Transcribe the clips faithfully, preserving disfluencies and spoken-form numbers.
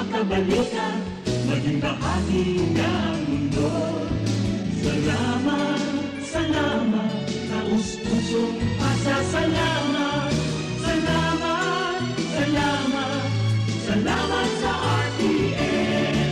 Kabalikan, maging bahagi ng mundo. Salamat, salamat, taos pusong pasasalamat. Salamat, salamat, salamat sa R T N.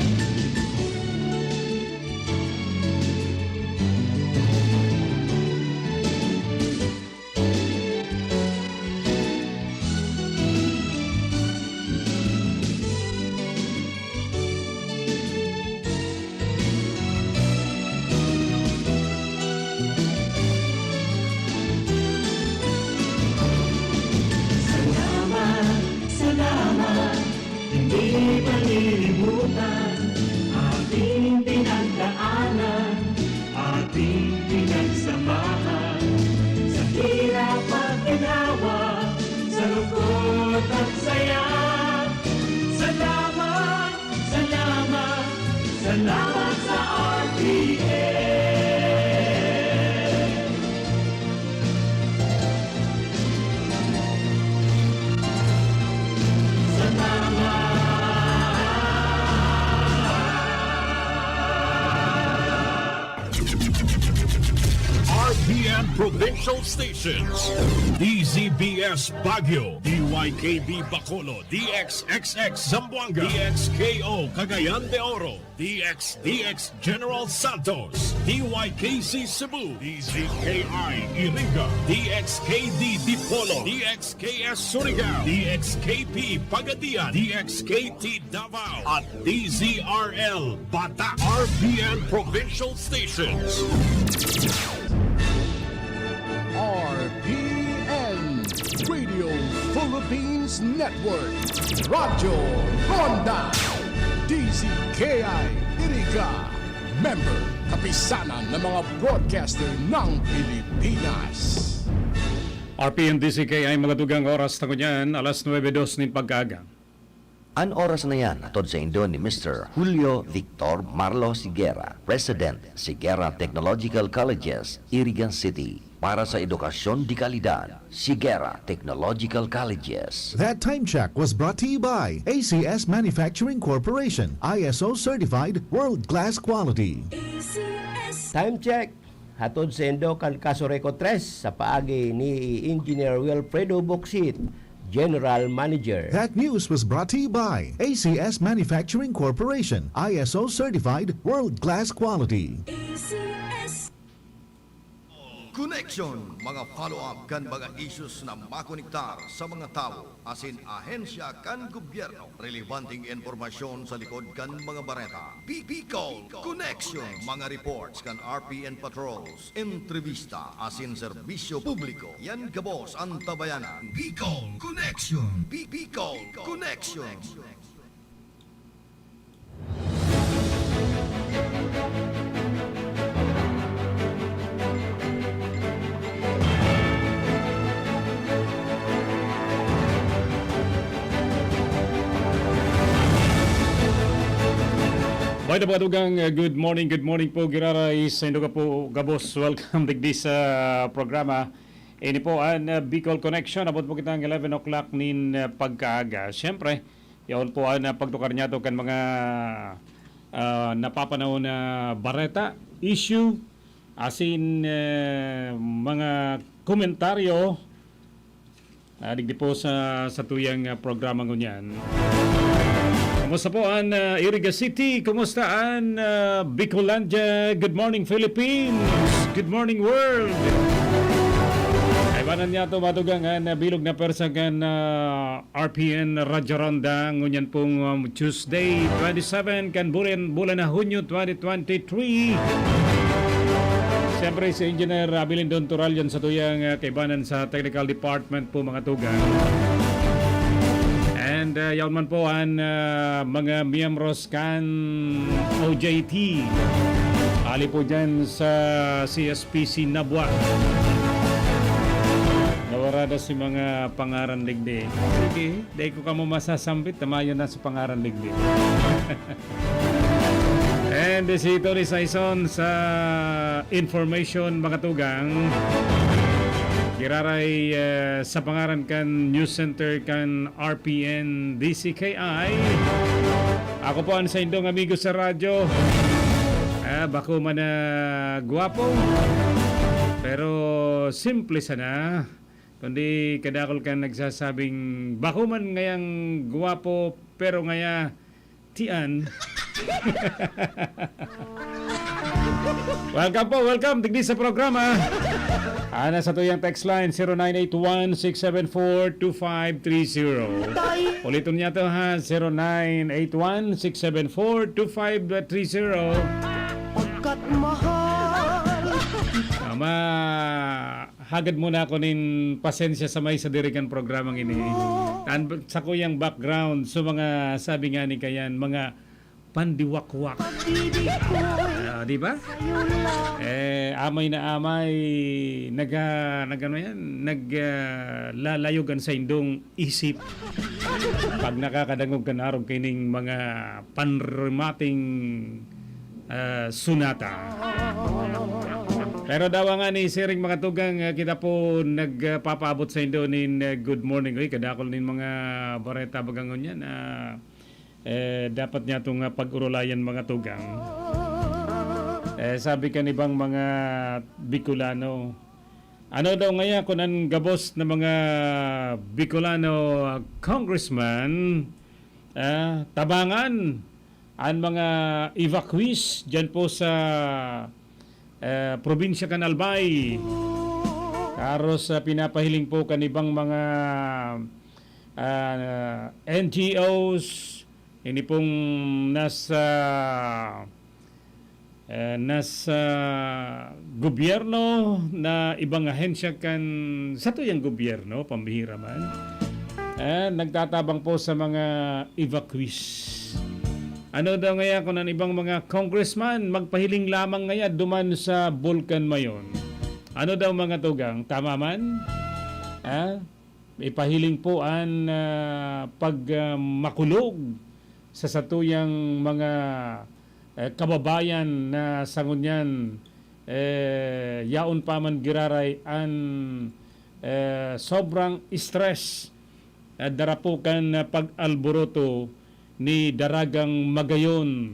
Salamat, salamat, hindi malilimutan ating pinagdaanan, ating pinagsamahan, sa hirap at ginhawa, sa lungkot at saya. Salamat, salamat, salamat sa R T N. Salamat. R T N Provincial Stations, D Z B S Baguio, D Y K B Bacolod, D X X X Zamboanga, D X K O Cagayan de Oro, D X D X General Santos, D Y K C Cebu, D Z K I Iriga, D X K D Dipolog, D X K S Surigao, D X K P Pagadian, D X K T Davao, at D Z R L Bata, R P N Provincial Stations. R P N Radio Philippines Network, Radyo Ronda, D Z K I Iriga, member, Kapisanan ng mga Broadcaster ng Pilipinas. R P N D Z K I, mga tugang, oras na ngunyan, alas nuebe dos nin pagkaaga. An oras na yan, hatod saindo ni Mister Julio Victor Marlo Siguera, President, Siguera Technological Colleges, Iriga City. Para sa edukasyon de kalidad, Siguera Technological Colleges. That time check was brought to you by A C S Manufacturing Corporation, I S O certified, world-class quality. Time check. Hatod saindo kan Casureco tres sa paagi ni Engineer Wilfredo Boksit, General Manager. That news was brought to you by A C S Manufacturing Corporation, I S O certified, world-class quality. Connection, mga follow-up kan mga issues na makonektar sa mga tawo asin ahensya kan gobyerno. Relebanteng impormasyon sa likod kan mga bareta. Bi-, Bicol Connection, mga reports kan R P N patrols, entrevista asin serbisyo publiko. Yan gabos an tabayanan. Bicol Connection. Bi-, Bicol Connection. Mga tugang, uh, good morning, good morning po, giraray saindo po gabos. Welcome digdi sa programa. Ini po an, uh, Bicol Connection. Abot po kita ang eleven o'clock nin, uh, pagkaaga. Siyempre, yaon po an, ah, pagtukar niyato kan mga, ah, napapanahon na bareta, issue, asin, eh, mga komentaryo, ah, digdi po sa, sa tuyang, ah, programa ngunyan. Kumusta po an, ah, Iriga City? Kumusta an, ah, Bicolandia? Good morning, Philippines! Good morning, world! Kaibanan niyato, mga tugang, an, ah, bilog na pwersa kan, ah, R P N Radyo Ronda, ngunyan pong, um, Tuesday, twenty-seven kan bulan, bulan na Hunyo twenty twenty-three. Siyempre, si Engineer Abilindon Tural yan sa tuyang, ah, kaibanan sa technical department po, mga tugang. And, ah, yaon man po an, ah, mga miyembros kan O J T. Ali po dyan sa C S P C Nabua. Nawara na si mga pangaran digdi. Sige, dai ko kamo masasambit, tamayo na sa pangaran digdi. And si Tony Saison sa information, mga tugang. Giraray, eh, sa pangaran kan News Center kan R P N D C K I. Ako po ang saindong amigo sa radyo. Ah, bako man na gwapo, pero simple sana. Kundi kadakol kan nagsasabing, "Bako man ngayang gwapo, pero ngaya tiyan." Welcome po, welcome. Digdi sa programa. Ana sa tuyang text line, zero nine eight one six seven four two five three zero. Uliton niya to ha, zero nine eight one six seven four two five three zero. Pagkat mahal. Ama, hagad muna ako nin pasensya sa may sa dirikan programang ini. Tan sa kuyang background, so mga sabi nga ni kayan, mga pandiwakwak. Ah, di ba? Eh, amay na amay, naga, nagano yan, nag, ah, lalayog an saindong isip. Pag nakakadangog kan arog kining mga panremating, ah, sunata. Pero dawa nga ni siring mga tugang, ah, kita po nagpapaabot sa indo nin, ah, good morning. Uy, kadakol nin mga bareta baga ngunyan, ah, eh, dapat niya itong, ah, pag-urulayan mga tugang. Eh, sabi kan ibang mga Bicolano, ano daw ngaya kun an gabos na mga Bicolano, ah, congressman, ah, tabangan an mga evacuees dyan po sa, eh, probinsya kan Albay. Aros sa pinapahiling po kan ibang mga, ah, N G Os, ini pong nasa, eh, nasa gobyerno na ibang ahensya kan satuyang gobyerno, pambihira man. Eh, nagtatabang po sa mga evacuees. Ano daw ngaya kun an ibang mga congressman magpahiling lamang ngaya duman sa Bulkan Mayon? Ano daw mga tugang? Tama man? Ah? Ipahiling po an, ah, pag, ah, makulog sa satuyang mga, eh, kababayan na sa ngunyan, eh, yaon pa man giraray an, eh, sobrang stress, eh, dara po kan pag-alboroto ni Daragang Magayon.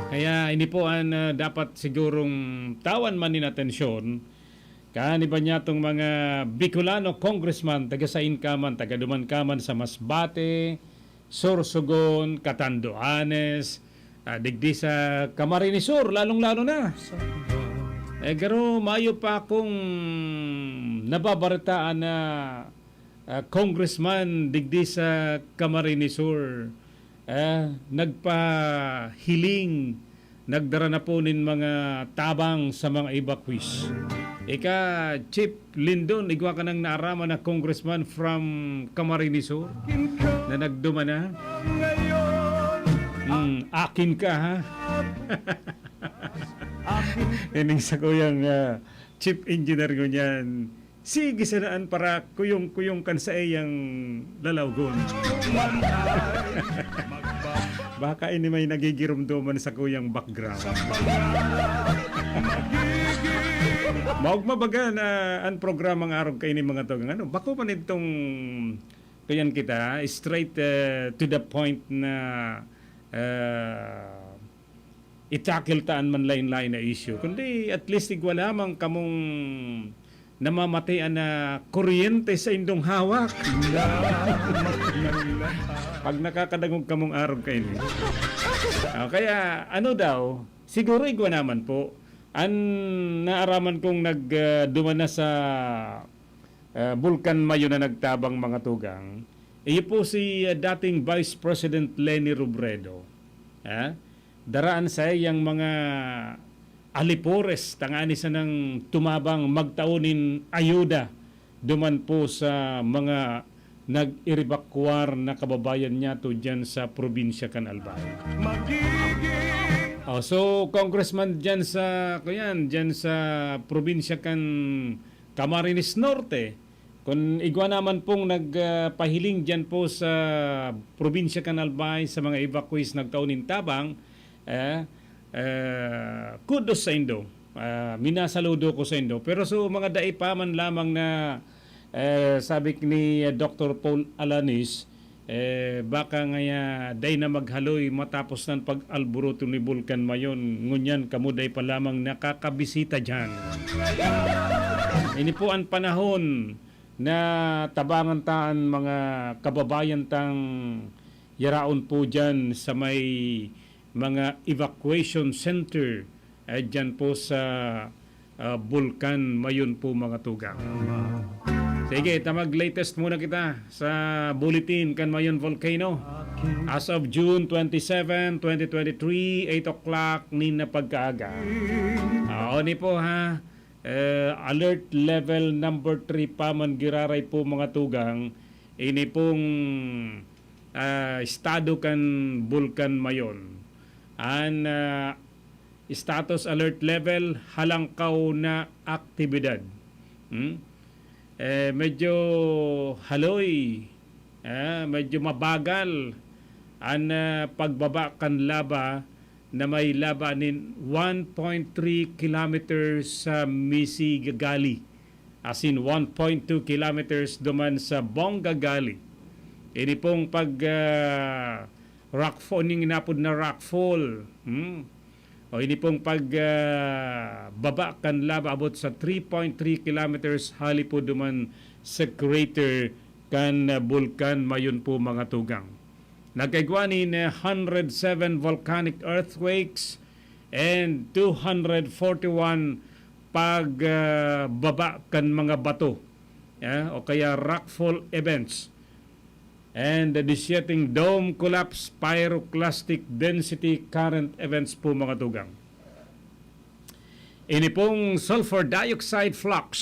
Kaya ini po an, ah, dapat sigurong tawan man nin atensyon kan iba niyatong mga Bicolano congressman, taga sain ka man, taga duman ka man sa Masbate, Sorsogon, Catanduanes, ah, digdi sa Camarines Sur, lalong-lalo na. Eh, garo, mayo pa akong nababaretaan na, ah, congressman digdi sa Camarines Sur, eh, nagpahiling, nagdara na po nin mga tabang sa mga evacuees. Ika, Chief Lindon, igwa ka nang naaraman na congressman from Camarines Sur na nagduman na? Hmm, akin ka, ha? Ining sa kuyang, ah, chief engineer ngunyan, sige sana an para kuyong-kuyong kan saiyang lalawgon. Baka ini may nagigiromdoman sa kuyang background. Maogma baga na an programang arog kaini mga tugang. Ano, bako man itong, kuyan kita, straight, eh, to the point na, eh, i-tackle ta an manlain-lain na issue. Kundi at least igwa lamang kamong namamatean na kuryente sa indong hawak. Pag nakakadangog kamong arog kaini. Ah, kaya ano daw, siguro igwa naman po. An naaraman kong nag, ah, duman na sa, ah, Bulkan Mayo na nagtabang mga tugang, iyo po si, ah, dating Vice President Leni Robredo. Ah, daraan sa iyang mga alipores tangani sanang tumabang magtao nin ayuda duman po sa mga nag-evakuar na kababayan niyato diyan sa probinsya kan Albay. Oh, so, congressman diyan sa, kuyan, diyan sa probinsya kan Camarines Norte, kun igwa naman pong nag, ah, pahiling diyan po sa probinsya kan Albay sa mga evacuees nagtao nin tabang, eh, eh, kudos sa indo. Ah, minasaludo ko sa indo. Pero so, mga dai pa man lamang na, eh, sabi ni, ah, Doktor Paul Alanis, Eh, baka ngaya dai na maghaloy matapos nan pag-alboroto ni Bulkan Mayon, ngunyan kamo dai pa lamang nakakabisita diyan. Ini po an panahon na tabangan ta an mga kababayan tang yaraon po diyan sa may mga evacuation center, eh, diyan po sa, ah, Bulkan Mayon po, mga tugang. Sige, ta mag-latest muna kita sa bulletin kan Mayon Volcano. As of June twenty-seven, twenty twenty-three, eight o'clock nin na pagkaaga. Ah, oni po ha, eh, alert level number three pa man giraray po, mga tugang. Ini pong, ah, estado kan Bulkan Mayon. An, ah, status alert level, halangkaw na aktibidad. Hmm? Eh, medyo haloy, ah, medyo mabagal an, ah, pagbaba kan laba na may laba nin one point three kilometers sa Misigagali, asin one point two kilometers duman sa Bongagali. Ini pong pag, ah, rockfall, ning inapod na rockfall. Hmm? O ini pong pag, ah, baba kan laba abot sa three point three kilometers hali po duman sa crater kan, ah, Bulkan Mayon po, mga tugang. Nagkaigwa nin, ah, hundred seven volcanic earthquakes and two hundred forty-one pag, ah, baba kan mga bato, ah, o kaya rockfall events. And the disheting dome collapse, pyroclastic density current events po, mga tugang. Ini pong sulfur dioxide flux,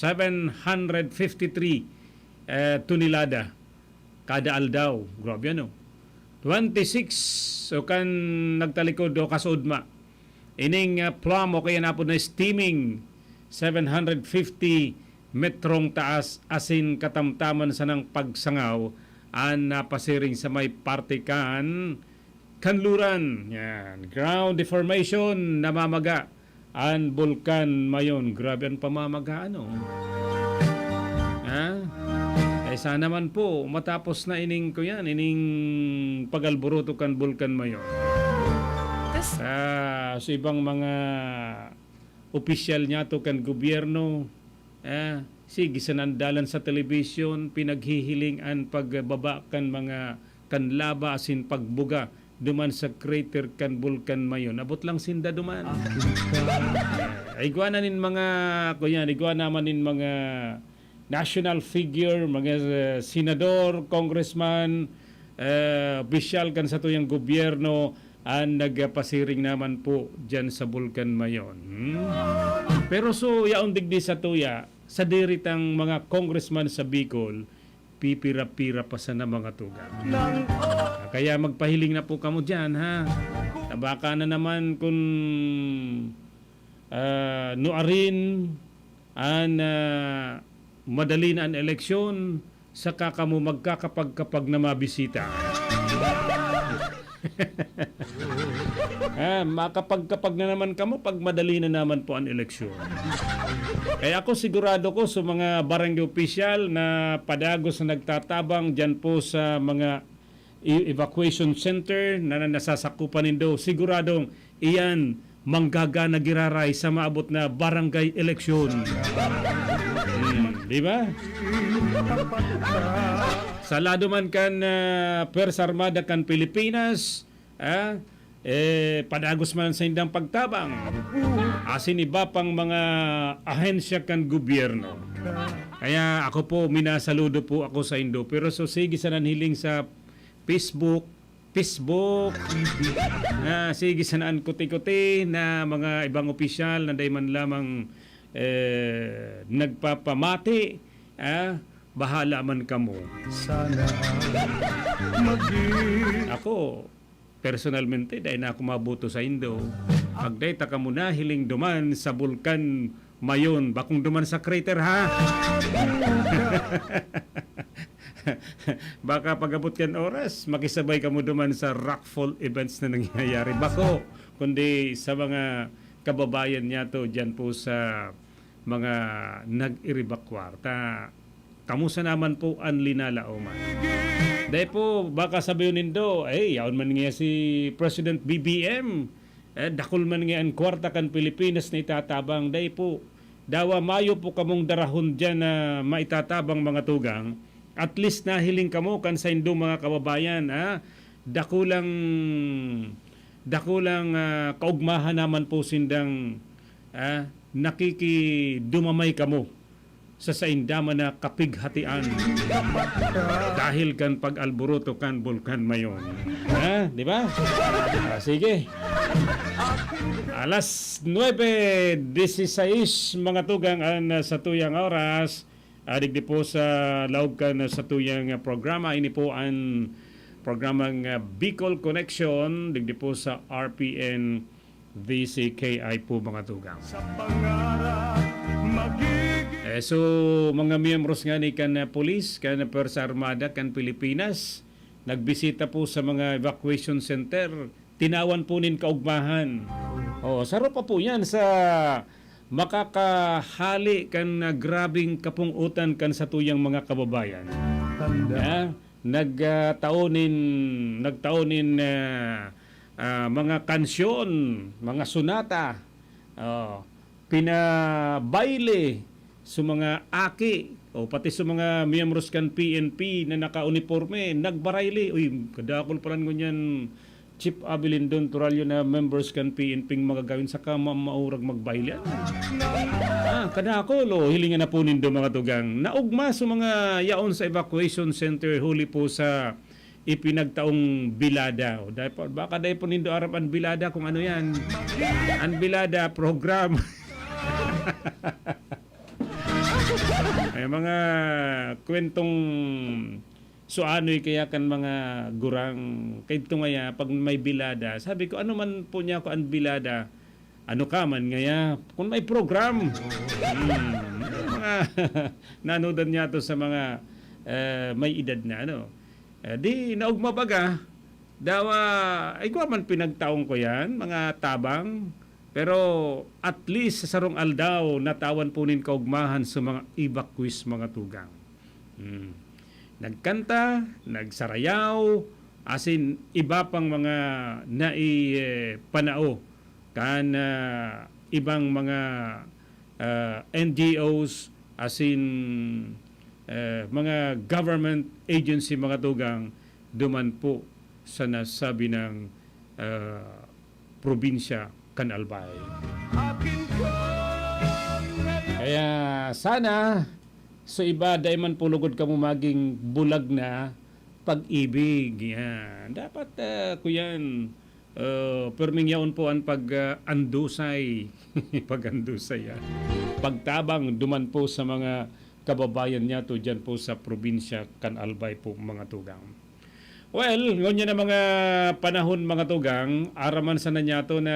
seven hundred fifty-three, eh, tonelada kada aldaw. Grabe, ano? Twenty-six, o kan nagtalikod o kasudma. Ining, ah, plum o kaya napod na steaming, seven hundred fifty metrong taas, asin katamtaman sanang pagsangaw an napasiring sa may parte kan kanluran. Yan. Ground deformation, namamaga an Bulkan Mayon. Grabe an pamamaga, ano? Ha? Eh, sana man po, matapos na ining, kuyan, ining pag-alboroto kan Bulkan Mayon. Tas Ah, sa ibang mga opisyal niyato kan gobyerno, ah, sige, sanandalan sa telebisyon, pinaghihiling an pagbaba kan mga, kan laba asin pagbuga duman sa crater kan Bulkan Mayon. Abot lang sinda duman. Ah, igwa na nin mga, kuyan, igwa naman nin mga national figure, mga, eh, senador, congressman, eh, opisyal kan satuyang gobyerno an nagpasiring naman po diyan sa Bulkan Mayon. Hmm? Pero so, yaon digdi satuya, sadiri tang mga congressman sa Bicol, pipira-pira pa sana, mga tugang. Kaya magpahiling na po kamo diyan, ha? Na baka na naman kung, ah, nuarin an, ah, madali na an eleksyon, saka kamo magkakapag-kapag na mabisita. Ah, makapag-kapag na naman kamo pag madali na naman po an eleksyon. Kaya ako, sigurado ko sa mga barangay opisyal na padagos na nagtatabang diyan po sa mga e-, evacuation center na, na nasasakupan nindo, siguradong iyan manggagana giraray sa maabot na barangay eleksyon. Hmm, di ba? Sa lado man kan, ah, Pwersa Armada kan Pilipinas, ah, eh, padagos man sa indang pagtabang. Asin iba pang mga ahensya kan gobyerno. Kaya ako po, minasaludo po ako sa indo. Pero so, sige sa nanhiling sa Facebook, Facebook. Ah, sige, sanaan kuti-kuti na mga ibang opisyal na dai man lamang, eh, nagpapamati, ah, bahala man kamo. Sana maging Ako, personalmente, dai na ako maboto sa indo. Pag dai ta kamo nahiling duman sa Bulkan Mayon, bakong duman sa crater, ha? Baka pag-abot kan oras, makisabay kamo duman sa rockfall events na nangyayari. Bako, kundi sa mga kababayan niyato diyan po sa mga nag-iribakwar. Ta, kamusta naman po an linalaoman? Dai po, baka sabihin nindo, "Ay, yaon man nga si President B B M. Eh, dakul man nga an kwarta kan Pilipinas na itatabang." Dai po. Dawa mayo po kamong darahon diyan na maitatabang, mga tugang. At least nahiling kamo kan saindong mga kababayan, ha? Dakulang, dakulang, ah, kaugmahan naman po sindang, ah, nakikidumamay kamo sa sainda man na kapighatian dahil kan pag-alboroto kan Bulkan Mayon. Ha? Di ba? Ah, sige. Alas nuebe dieciséis, mga tugang, an, ah, satuyang oras. Ah, digdi po sa laog kan, ah, satuyang, ah, programa. Ini po an programang, ah, Bicol Connection, digdi po sa R P N V C K I po, mga tugang. Sa pangarap, magiging Eh, so, mga miyembros nga ni kan, ah, pulis, kan Pwersa Armada kan Pilipinas, nagbisita po sa mga evacuation center, tinawan po nin kaugmahan. Oh, saro pa po yan sa makakahali kan, ah, grabing kapung-otan kan satuyang mga kababayan. Tanda. Ah, nag, ah, tao nin, nagtao nin, ah, ah, mga kansyon, mga sonata, oh, pinabayle sa mga aki o pati sa mga miyembros kan P N P na nakauniporme, nagbarayli. Uy, kadakol palan ngunyan, Chief Abilindon Turalio, na members kan P N P ang magagawin saka ma-, maurag magbayle. Ah, kadakol, o, hilingan na po nindo, mga tugang. Naugma sa mga yaon sa evacuation center huli po sa ipinagtaong bilada. O, dai pa, baka dai po nindo aram an bilada kung ano yan. An bilada, program. May mga kwentong suanoy kaya kan mga gurang. Kaidto ngaya, pag may bilada, sabi ko, "Ano man po niya ako an bilada?" Ano ka man ngaya, kung may program. Hmm, mga nanodan niya to sa mga, eh, may edad na, ano. Eh, di naugma baga, dawa, igwa man pinagtaon ko yan, mga tabang. Pero at least sa sarong aldaw, natawan po nin kaugmahan sa mga evacuees, mga tugang. Hmm. Nagkanta, nagsarayaw, asin iba pang mga nai, eh, panao kan, ah, ibang mga, ah, N G Os asin, eh, mga government agency, mga tugang, duman po sa nasabi ng, ah, probinsya kan Albay. Kaya sana, so iba, dai man po lugod kamo maging bulag na pag-ibig. Yan. Dapat, ah, kuyan, ah, perming yaon po an pag, ah, andusay. Pag-andusay, ah. Pagtabang duman po sa mga kababayan niyato diyan po sa probinsya kan Albay po, mga tugang. Well, ngunyan na mga panahon, mga tugang, araman sana niyato na,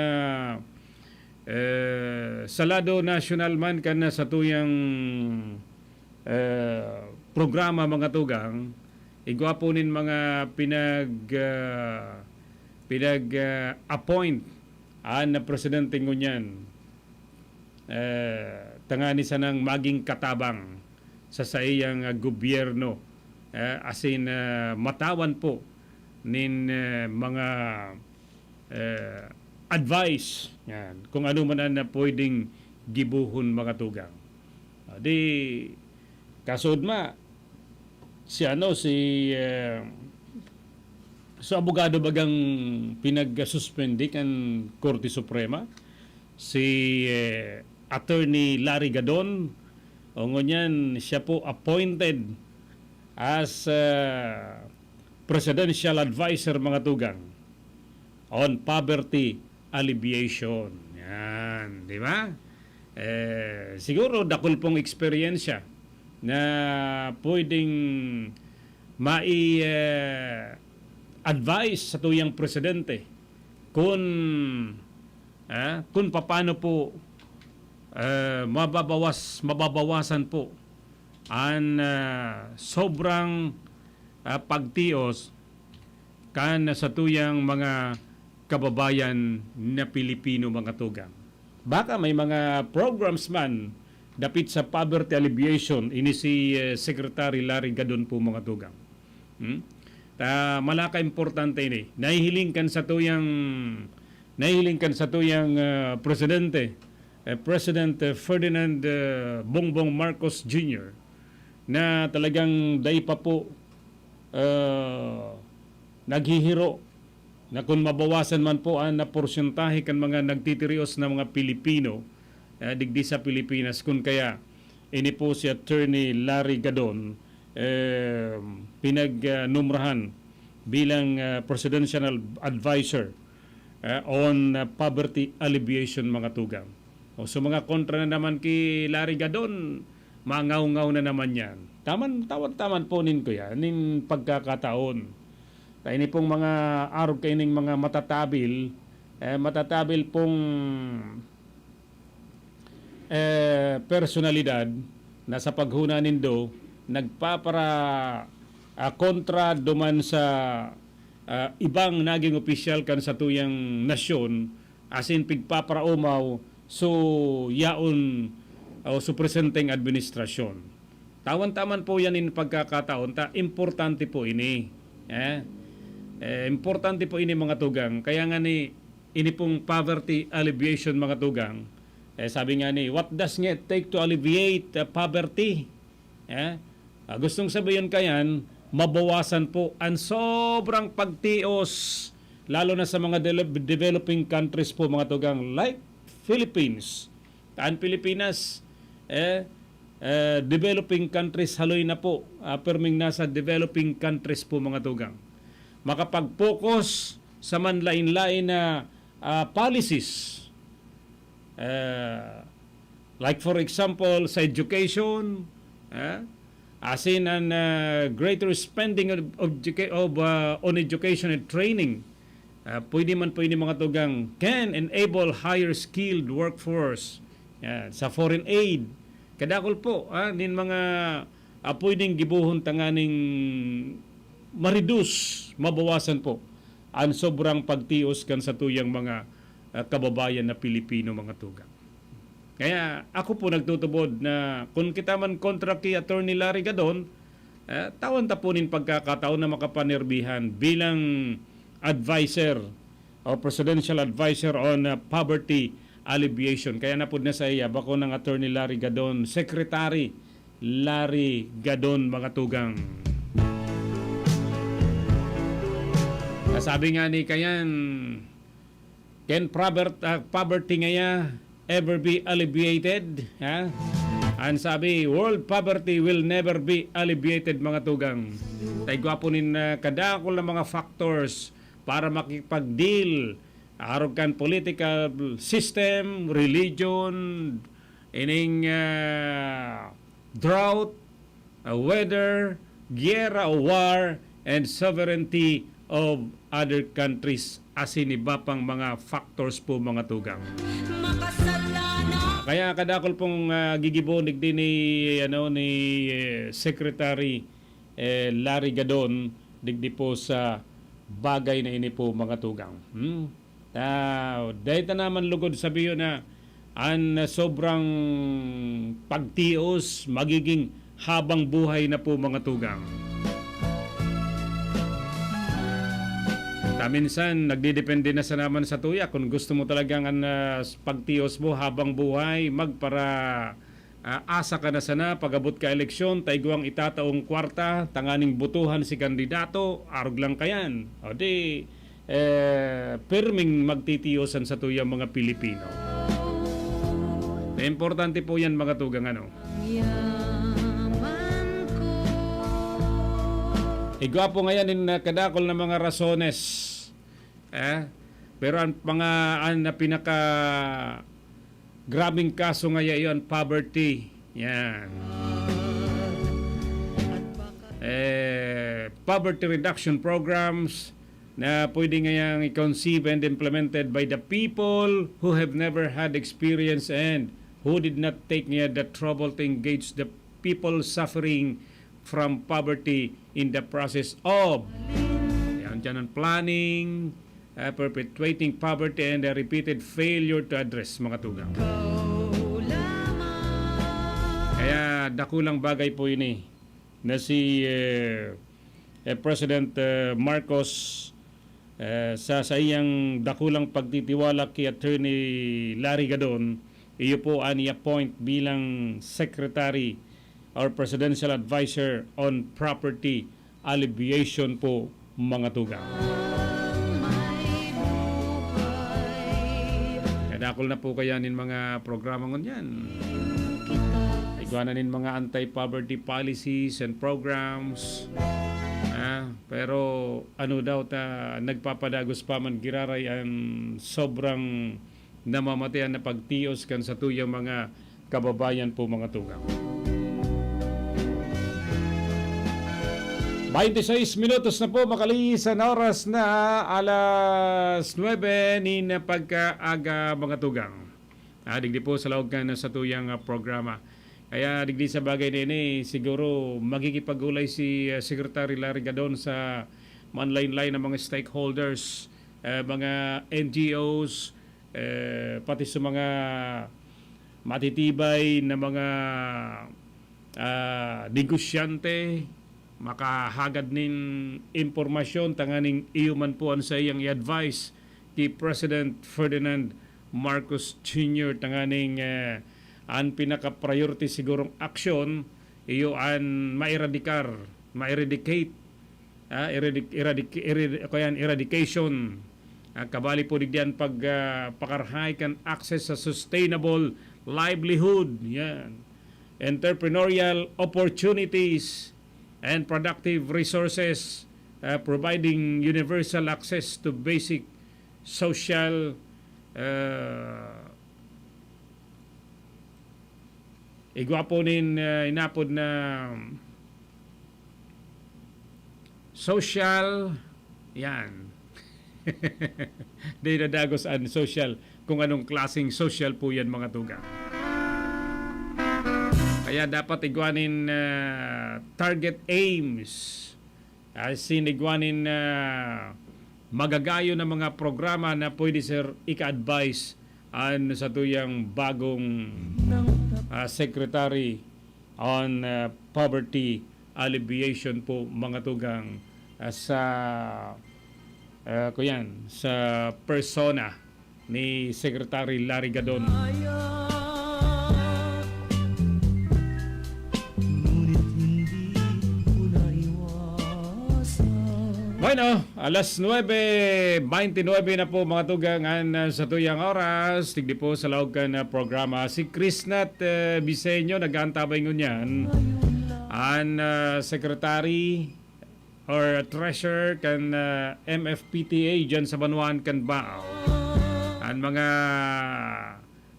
eh, sa lado nasyonal man kan satuyang, eh, programa, mga tugang, igwa po nin mga pinag, ah, pinag, ah, appoint an presidente ngunyan, eh, tangani sanang maging katabang sa saiyang, ah, gobyerno, eh, asin, ah, matawan po nin, eh, mga, eh, advice, yan, kung ano man ang pwedeng gibohon, mga tugang. Ah, di, kasood ma, si ano, si, eh, so abogado bagang pinagsuspende kan Korte Suprema, si, eh, Attorney Larry Gadon, o ngunyan siya po appointed as, eh, presidential advisor, mga tugang, on poverty alleviation. Yan, di ba? Eh, siguro dakul pong eksperyensya na pwedeng mai, eh, advice sa tuyang presidente kung, ah, kung paano po, eh, mababawas, mababawasan po an, ah, sobrang, ah, pagtios kan sa tuyang mga kababayan na Pilipino, mga tugang. Baka may mga programs man dapit sa poverty alleviation, ini si, eh, Secretary Larry Gadon po, mga tugang. Hmm? Ta malaka importante ini. Nahihiling kan satuyang, nahihiling kan satuyang, ah, presidente, eh, President, eh, Ferdinand, eh, Bongbong Marcos Junior, na talagang dai pa po, ah, naghihiro na kun mabawasan man po an, ah, porsyentahe kan mga nagtitirios na mga Pilipino, eh, digdi sa Pilipinas, kun kaya ini po si Attorney Larry Gadon, eh, pinagnumrahan bilang, ah, Presidential Advisor, ah, on, ah, Poverty Alleviation, mga tugang. O, so, mga kontra na naman ki Larry Gadon, mangaw-ngaw na naman yan. Taman, tawan-taman po nin kuya, nin pagkakataon. Ta ini pong mga arog kaining mga matatabil, eh, matatabil pong, eh, personalidad na sa paghuna nindo nagpapara-, ah, kontra duman sa, ah, ibang naging opisyal kan satuyang nasyon, asin pigpaparaumaw so yaon o so presenteng administrasyon. Tawan-taman po yan in pagkakataon ta importante po ini. Eh? Eh, importante po ini, mga tugang. Kaya nga ni, ini pong poverty alleviation, mga tugang. Eh, sabi nga ni, "What does it take to alleviate, uh, poverty?" Eh? Ah, gustong sabihin kayan, mabawasan po ang sobrang pagtios, lalo na sa mga de-, developing countries po, mga tugang, like Philippines. Taan Pilipinas, eh, eh, developing countries haloy na po, ah, perming nasa developing countries po, mga tugang. Makapag-focus sa manlain-lain na, ah, policies. Eh, like for example, sa education, eh, asin an, ah, greater spending of, of, educa-, of, ah, on education and training. Ah, pwede man po ini, mga tugang, can enable higher skilled workforce. Yan, sa foreign aid. Kadakol po, ah, nin mga, ah, pwedeng gibohon tanganing ma-reduce, mabawasan po an sobrang pagtios kan satuyang mga, ah, kababayan na Pilipino, mga tugang. Kaya ako po nagtutubod na kun kita man kontra ki Attorney Larry Gadon, eh, tawan ta po nin pagkakataon na makapanerbihan bilang adviser o presidential adviser on, uh, poverty alleviation. Kaya napod na sa iya, bako ng Attorney Larry Gadon, Secretary Larry Gadon, mga tugang. Kasabi nga ni Kayan, "Can pover-, ah, poverty ngaya ever be alleviated?" Ha? Ang sabi, "World poverty will never be alleviated, mga tugang." Tay gwapo nin, ah, kadakol na mga factors para makipag-deal arog kan political system, religion, ining, ah, drought, ah, weather, giyera o war, and sovereignty of other countries, asin iba pang mga factors po, mga tugang. Makasalanan. Kaya kadakol pong, ah, gigibo digdi ni, ano, ni, eh, Secretary, eh, Larry Gadon, digdi po sa bagay na ini po, mga tugang. Hmm? Ah, dahil ta naman lugod sabiyon na an sobrang pagtios magiging habang buhay na po, mga tugang. Ta minsan, nagdedepende na sa naman sa tuya. Kung gusto mo talagang an, ah, pagtios mo habang buhay, magpara-, ah, asa ka na sana, pag-abot ka eleksyon, ta igwang itataong kwarta, tanganing botohan si kandidato, arog lang kayan. O di, eh, pirming magtitiyosan sa tuyang mga Pilipino. Na importante po yan, mga tugang, ano? Igwa po ngayon in, ah, kadakol na mga rasones. Eh? Pero ang mga, ang na pinaka grabing kaso nga iyo, ang poverty. Yan. Eh, poverty reduction programs na pwede ngayang i-conceive and implemented by the people who have never had experience and who did not take nga the trouble to engage the people suffering from poverty in the process of, yan, dyan ang planning, uh, perpetuating poverty and the repeated failure to address, mga tugang. Kaya dakulang bagay po ini na si, eh, eh, President, eh, Marcos, eh, sa saiyang dakulang pagtitiwala ki Attorney Larry Gadon, iyo po an i-appoint bilang Secretary or Presidential Advisor on Property Alleviation po, mga tugang. Kadakol na po kaya nin mga programa ngunyan. Igwa na nin mga anti-poverty policies and programs. Ah, pero ano daw ta, nagpapadagos pa man giraray an sobrang namamatean na pagtios kan satuyang mga kababayan po, mga tugang. Bainti seis minutos na po, makalisan na oras na alas nuebe nin pagkaaga, mga tugang. Ah, digdi po sa laog kan satuyang, ah, programa. Kaya digdi sa bagay na ini, siguro magkikipag-ulay si, ah, Secretary Larry Gadon sa manlain-lain na mga stakeholders, eh, mga N G Os, eh, pati sa mga matitibay na mga, ah, negosyante, makahagad nin impormasyon tanganing iyo man po an saiyang i-advise ki President Ferdinand Marcos Junior tanganing, eh, an pinaka-priority sigurong aksyon iyo an maeradikar, ma-eradicate, ah, eradic-, eradic-, erad-, ako yan, eradication. Ah, kabali po digdi an pag, ah, pakarahay kan access sa sustainable livelihood, yan, entrepreneurial opportunities, and productive resources, ah, providing universal access to basic social, ah, igwa po nin, ah, inapod na social, yan. Di nadagos an social, kung anong klaseng social po yan, mga tugang. Kaya dapat igwa nin, ah, target aims, ah, sinigwa nin, ah, magagayon na mga programa na pwede, sir, ika-advise an satuyang bagong, ah, Secretary on, ah, Poverty Alleviation po, mga tugang, ah, sa, ah, kuyan, sa persona ni Secretary Larry Gadon. Ngunit hindi ko naiwasan. Bueno, alas nuebe beintinuebe na po, mga tugang, an, ah, satuyang oras. Digdi po sa laog kan, ah, programa. Si Chris Nat, eh, Biseño nag-aantabay ngunyan. An, ah, secretary or treasurer kan, ah, M F P T A dyan sa banwaan kan Baao. An mga,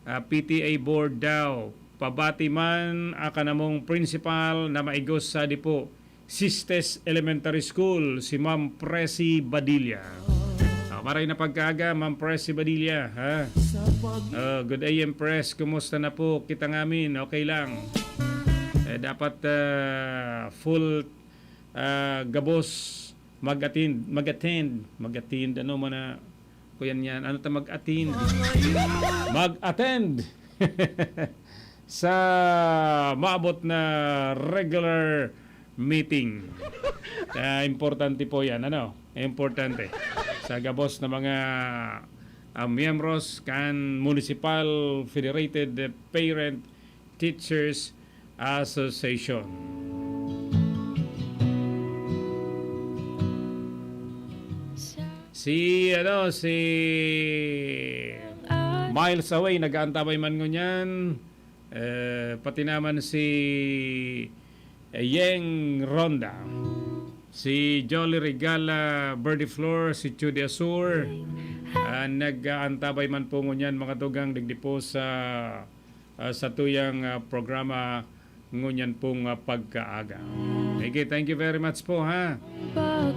ah, P T A board daw, pabati man, ah, kanamong principal na maigos sa Dipo Sistes Elementary School, si Ma'am Presi Badilla. Ah, maray na pagkaaga, Ma'am Presi Badilla, ha? Ah, good A M Press, kumusta na po kita ngamin? Okay lang. Eh, dapat, ah, full, ah, gabos mag-attend, mag-attend, mag-attend, ano man na, kuyan yan, ano ta, mag-attend? Mag-attend sa maabot na regular meeting. Ah, importante po yan, ano? Importante. Sa gabos na mga, ah, miyembros kan Municipal Federated Parent Teachers Association. Si, ano, si Miles Away, nag-aantabay man ngunyan. Eh, pati naman si, eh, Yeng Ronda. Si Jolly Regala, Birdie Flor, si Chudy Asur, ah, nag-aantabay man po ngunyan, mga tugang, digdi po sa, ah, satuyang, ah, programa ngunyan pong, ah, pagkaaga. Okay, thank you very much po, ha.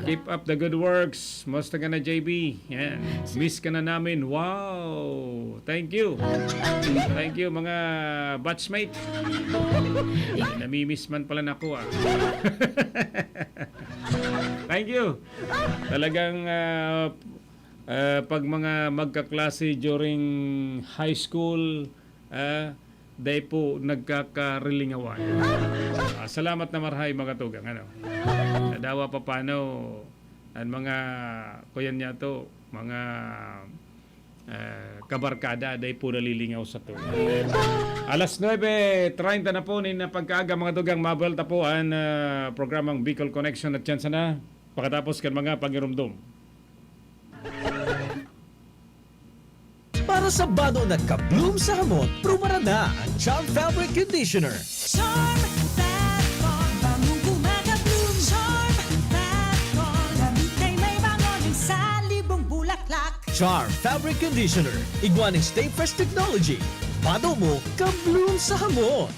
Keep up the good works. Musta ka na, J B? Yan. Miss ka na namin. Wow! Thank you. Thank you, mga batchmate. Namimiss man pala na ako, ah. Thank you. Talagang, ah, ah, pag mga magkaklase during high school, ah, dai po nagkakarilingawan. Ah, salamat na marhay, mga tugang, ano? Na Dawa papano an mga, kuyan niya to, mga, ah, kabarkada, dai po nalilingaw sa to. Alas nuebe treinta na po nin pagkaaga, mga dugang, mabuwelta po an, ah, programang Bicol Connection at chance na pakatapos kan mga pangirumdom. Para sa bado na ka-bloom sa hamot, prubaran na ang Charm Fabric Conditioner. Charm Fat Bar, bangong kumaga-bloom. Charm Fat Bar, damit ay may bango nin sa libong bulaklak. Charm Fabric Conditioner, igwa nin Stay Fresh Technology. Bado mo, ka-bloom sa hamot.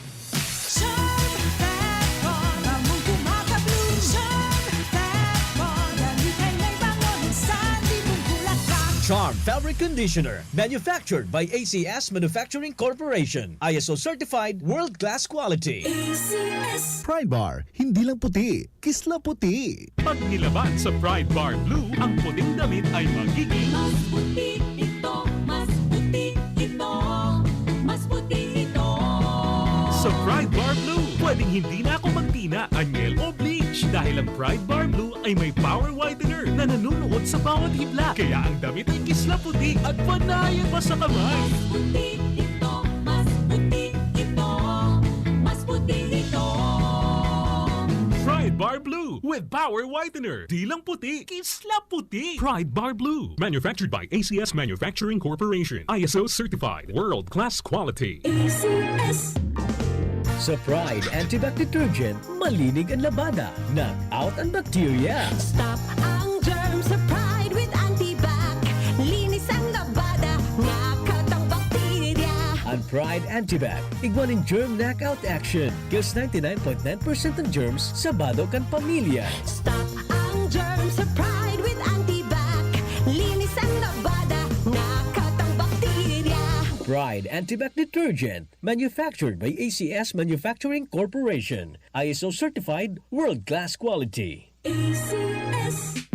Charm Fat Bar, bangong kumaga-bloom. Charm Fat Bar, damit ay may bango nin sa libong bulaklak. Charm Fabric Conditioner, manufactured by A C S Manufacturing Corporation. I S O certified, world-class quality. A C S. Pride Bar, hindi lang puti, kisla puti. Pag nilaban sa Pride Bar Blue, ang puting damit ay magiging Mas puti ito, mas puti ito, mas puti ito. Sa Pride Bar Blue, pwedeng hindi na ako magtina, anyel o bleach dahil ang Pride Bar Blue ay may power whitener na nanunuot sa bawat hibla. Kaya ang damit ay kisla puti at panayan pa sa kamay. Mas puti ito, mas puti ito, mas puti ito. Pride Bar Blue with power whitener. Di lang puti, kisla puti. Pride Bar Blue. Manufactured by A C S Manufacturing Corporation. I S O certified. World class quality. A C S. Sa Pride Antibac Detergent, malinig ang labada, knock out ang bakterya. Stop ang germs sa Pride with Antibac. Linis ang labada, knock out ang bakterya. Ang Pride Antibac, igwa nin germ knockout action. Kills ninety-nine point nine percent ng germs sa bado kan pamilya. Stop ang germs sa Pride with Antibac. Linis ang labada, knock out ang bakterya. Pride Antibac Detergent. Manufactured by A C S Manufacturing Corporation. I S O certified, world-class quality. A C S.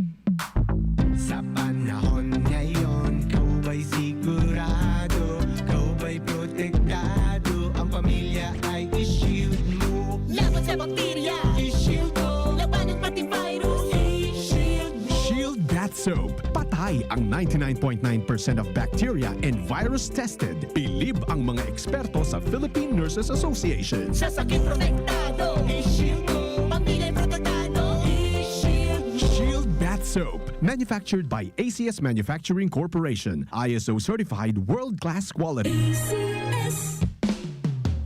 Sa panahon ngayon, ikaw ba'y sigurado? Ikaw ba'y protektado? Ang pamilya ay i-shield mo. Laban sa bakterya, i-shield mo. Labanan pati virus, i-shield mo. Shield Bath Soap. Patay ang ninety-nine point nine percent of bacteria and virus tested. Bilib ang mga eksperto sa Philippine Nurses Association. Sa sakit protektado, i-shield mo. Pamilya protektado, i-shield mo. Shield Bath Soap. Manufactured by A C S Manufacturing Corporation. I S O certified, world-class quality. A C S.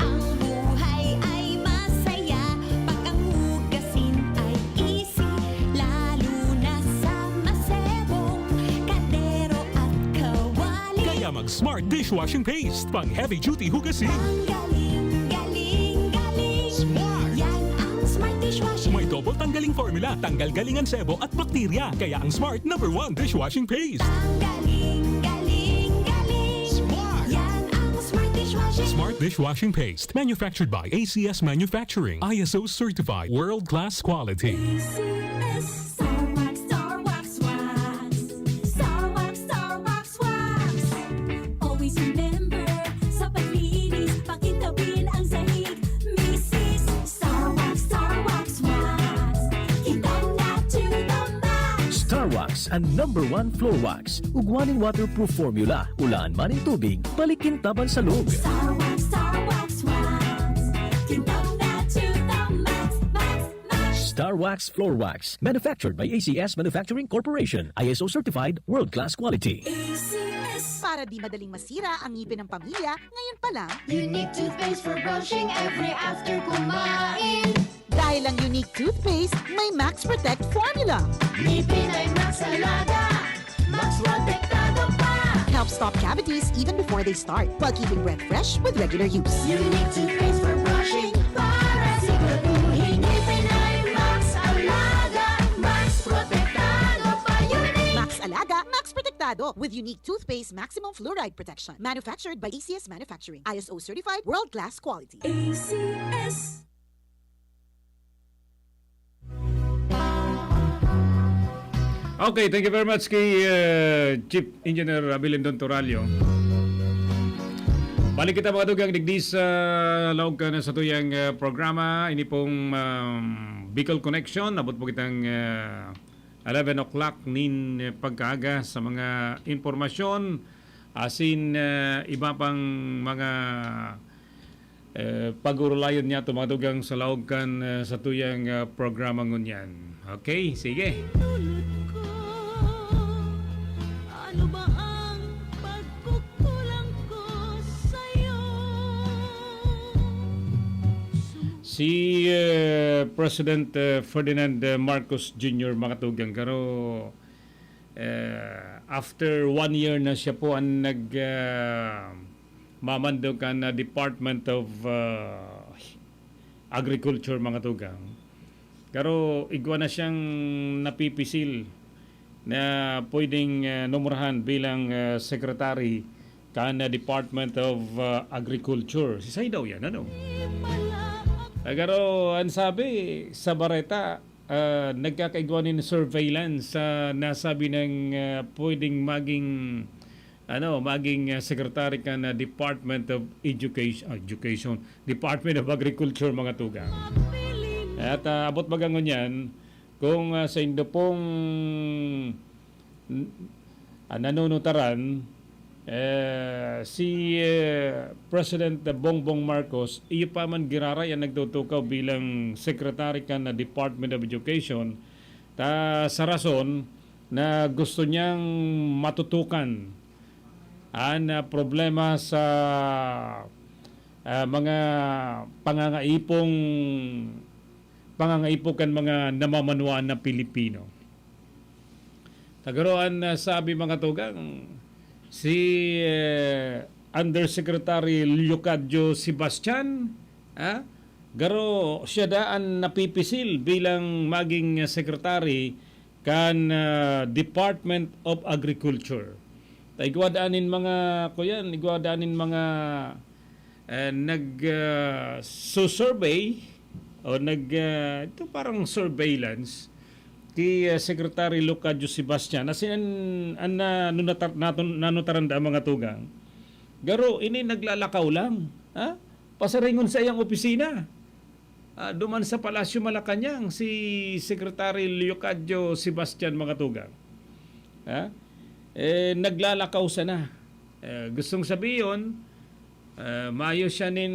Ang buhay ay masaya pag ang hugasin ay easy, lalo na sa masebong kaldero at kawali. Kaya mag Smart Dishwashing Paste, pang heavy duty hugasin. Ang galing, galing, galing. Smart. Yan ang Smart Dishwashing. May double tanggaling formula, tanggal galing ang sebo at bakterya. Kaya ang Smart number one dishwashing paste. Ang galing, galing, galing. Smart. Yan ang Smart Dishwashing. Smart Dishwashing Paste. Manufactured by A C S Manufacturing. I S O certified. World class quality. A C S. Star Wax, Star Wax Wax. Star Wax, Star Wax Wax. Always remember, sa paglinis, pakintabin ang sahig. Misis, Star Wax, Star Wax Wax. Kintab na to the max. Star Wax, ang number one floor wax. Ugwa nin waterproof formula. Ulaan man nin tubig, balik kintab an salog. Star Wax, Star Wax Wax. Kintab na to the max, max, max. Star Wax Floor Wax. Manufactured by A C S Manufacturing Corporation. I S O certified, world-class quality. A C S. Para di madaling masira ang ngipin ng pamilya, ngayon pa lang. Unique toothpaste for brushing every after kumain. Dahil ang Unique Toothpaste may Max Protect Formula. Ngipin ay Max Alaga, Max Protektado pa. Helps stop cavities even before they start, while keeping breath fresh with regular use. Unique Toothpaste for brushing, para siguraduhin ngipin ay Max Alaga, Max Protektado pa. Unique. Max Alaga, Max Protektado with Unique Toothpaste Maximum Fluoride Protection. Manufactured by A C S Manufacturing. I S O certified, world-class quality. A C S. Okay, thank you very much kay, uh, Chief Engineer Abilindon Toralio. Balik kita, mga dugang, digdi sa laog ka na sa tuyang, uh, programa. Ini pong, um, Bicol Connection, abot po kitang, ah, eleven o'clock nin pagkaaga sa mga impormasyon, asin, ah, iba pang mga, eh, pag-urulayan niya to, mga tugang, sa laog kan, ah, satuyang, ah, programa ngunyan. Okay, sige. Dulot ko, ano ba ang pagkukulang ko sa'yo? Si, eh, President, eh, Ferdinand, eh, Marcos Junior, mga tugang, garo, eh, after one year na siya po ang nag, ah, mamando kan, ah, Department of, ah, Agriculture, mga tugang. Pero igwa na siyang napipisil na pwedeng, ah, numerahan bilang, ah, secretary kan, ah, Department of, ah, Agriculture. Si Say daw yan, ano? Ah, pero ang sabi sa bareta, ah, nagkakaigwa nin surveillance sa nasabi ng, ah, pwedeng maging, ano, maging, ah, secretary kan, ah, Department of Education, ah, Education, Department of Agriculture, mga tugang. At, ah, abot baga ngunyan, kung, ah, saindo pong n-, ah, nanunutaran, eh, si, eh, President Bongbong Marcos, iyo pa man giraray ang nagtutukaw bilang secretary kan, ah, Department of Education, ta sa rason na gusto niyang matutukan an, ah, problema sa, ah, mga pangangaipong, pangangaipo kan mga namamanwaan na Pilipino. Tagaroan na sabi, mga tugang, si, eh, Undersecretary Leocadio Sebastian, ah, garo siya daan napipisil bilang maging secretary kan, ah, Department of Agriculture. Ta igwa daan nin mga, kuyan, igwa daan nin mga, eh, nag, ah, su-survey o nag, ah, ito parang surveillance ki, ah, Secretary Leocadio Sebastian. As in, an, an na, nanunatar-, natun-, nanutaran da mga tugang. Garo, ini naglalakaw lang, ha? Pasiringon sa iyang opisina. Ah, duman sa Palasyo Malacañang, si Secretary Leocadio Sebastian, mga tugang. Ha? Eh, naglalakaw sana. Eh, gustong sabihin, eh, mayo siya nin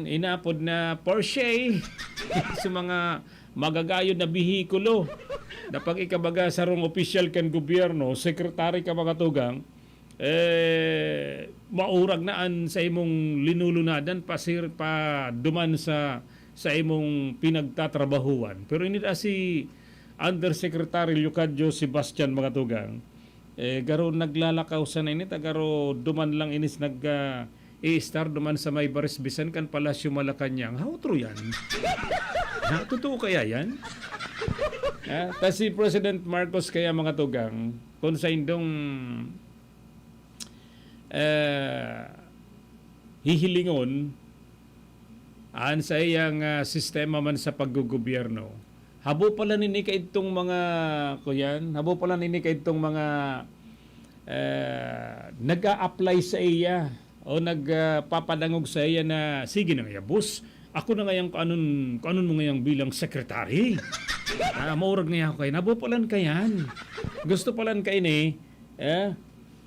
inapod na Porsche sa mga magagayod na behikulo. Na pag ikabaga sarong opisyal kan gobyerno, secretary ka, mga tugang, eh, maurag na an sa imong linulunadan pasir-, pa duman sa, sa imong pinagtatrabahuan. Pero ini da si Undersecretary Leocadio Sebastian, mga tugang, eh, garo naglalakaw sana ini, ta garo duman lang inis nag, ah, i-star duman sa may Barisbisan kan Palasyo Malacañang. How true yan? Ha? Totoo kaya yan? Ah, ta si President Marcos kaya, mga tugang, kung sa indong, eh, hihilingon, an saiyang, ah, sistema man sa paggogobyerno. Habo pala nini kaidtong mga, kuyan, habo pala nini kaidtong mga, eh, nag-a-apply sa iya o nag, ah, papadangog sa iya na, "Sige na ngaya, boss. Ako na ngayang kaanon, kaanon mo ngayang bilang secretary." Ah, maurag ngaya ako kayan. Habo palan kayan. Gusto palan kaini, eh,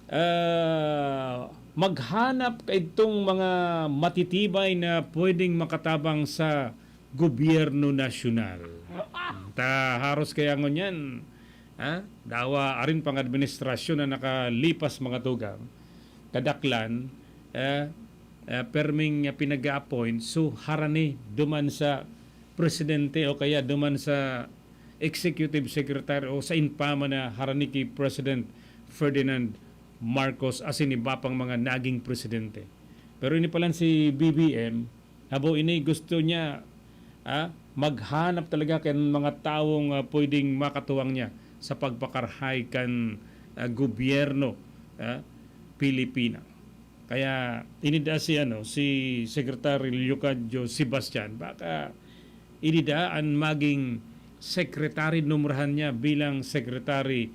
ah, maghanap kaidtong mga matitibay na pwedeng makatabang sa gobyerno nasyonal. Ta haros kaya ngunyan, ha? Dawa arin pang administrasyon na nakalipas, mga tugang, kadaklan, eh, eh, perming, ah, pinag-a-appoint, so harani duman sa presidente o kaya duman sa executive secretary o sa inpama na harani ki President Ferdinand Marcos asin iba pang mga naging presidente. Pero ini palan si B B M, habo ini gusto niya, ah, maghanap talaga kan mga tawong, ah, pwedeng makatuwang niya sa pagpakarahay kan, ah, gobyerno, ah, Pilipina. Kaya ini da si, ano, si Secretary Leocadio Sebastian, baka ini da an maging secretary, numrahan niya bilang Secretary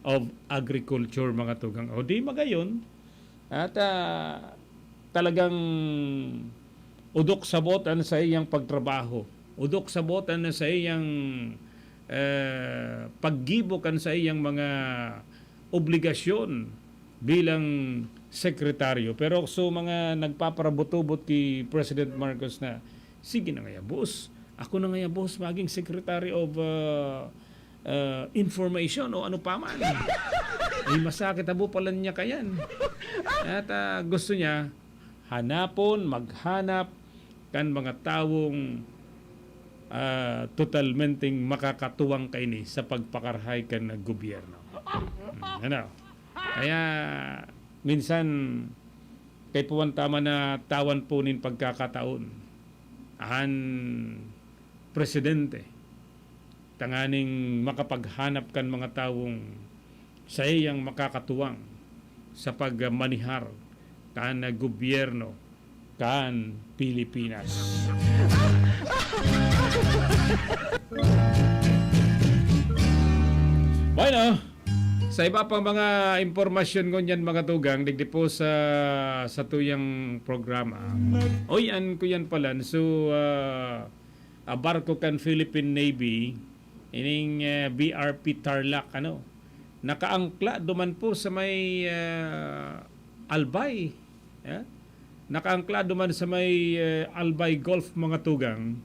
of Agriculture, mga tugang. O di magayon, at, ah, talagang udok sabot an saiyang pagtrabaho. Odok sabot an saiyang, eh, paggibo kan saiyang mga obligasyon bilang sekretaryo. Pero so mga nagpaparabot-ubot ki President Marcos na, "Sige na ngaya, boss. Ako na ngaya, boss, maging Secretary of, ah, ah, Information o ano pa man." Ay, masakit abo pala niya kayan. At, ah, gusto niya, hanapon, maghanap kan mga tawong, ah, totalmenteng makakatuwang kaini sa pagpakarahay kan gobyerno. Hmm, ano? Kaya, minsan, kaipuhan ta man na tawan po nin pagkakataon an presidente tanganing makapaghanap kan mga tawong saiyang makakatuwang sa pagmanihar kan gobyerno kan Pilipinas. Bueno, sa iba pang mga impormasyon ngunyan, mga tugang, digdi po sa satuyang programa. Oy, an ko yan palan. So, ah, ah, barko kan Philippine Navy, ining, eh, B R P Tarlac, ano, nakaangkla duman po sa may, ah, Albay. Eh? Nakaangkla duman sa may, eh, Albay Gulf, mga tugang.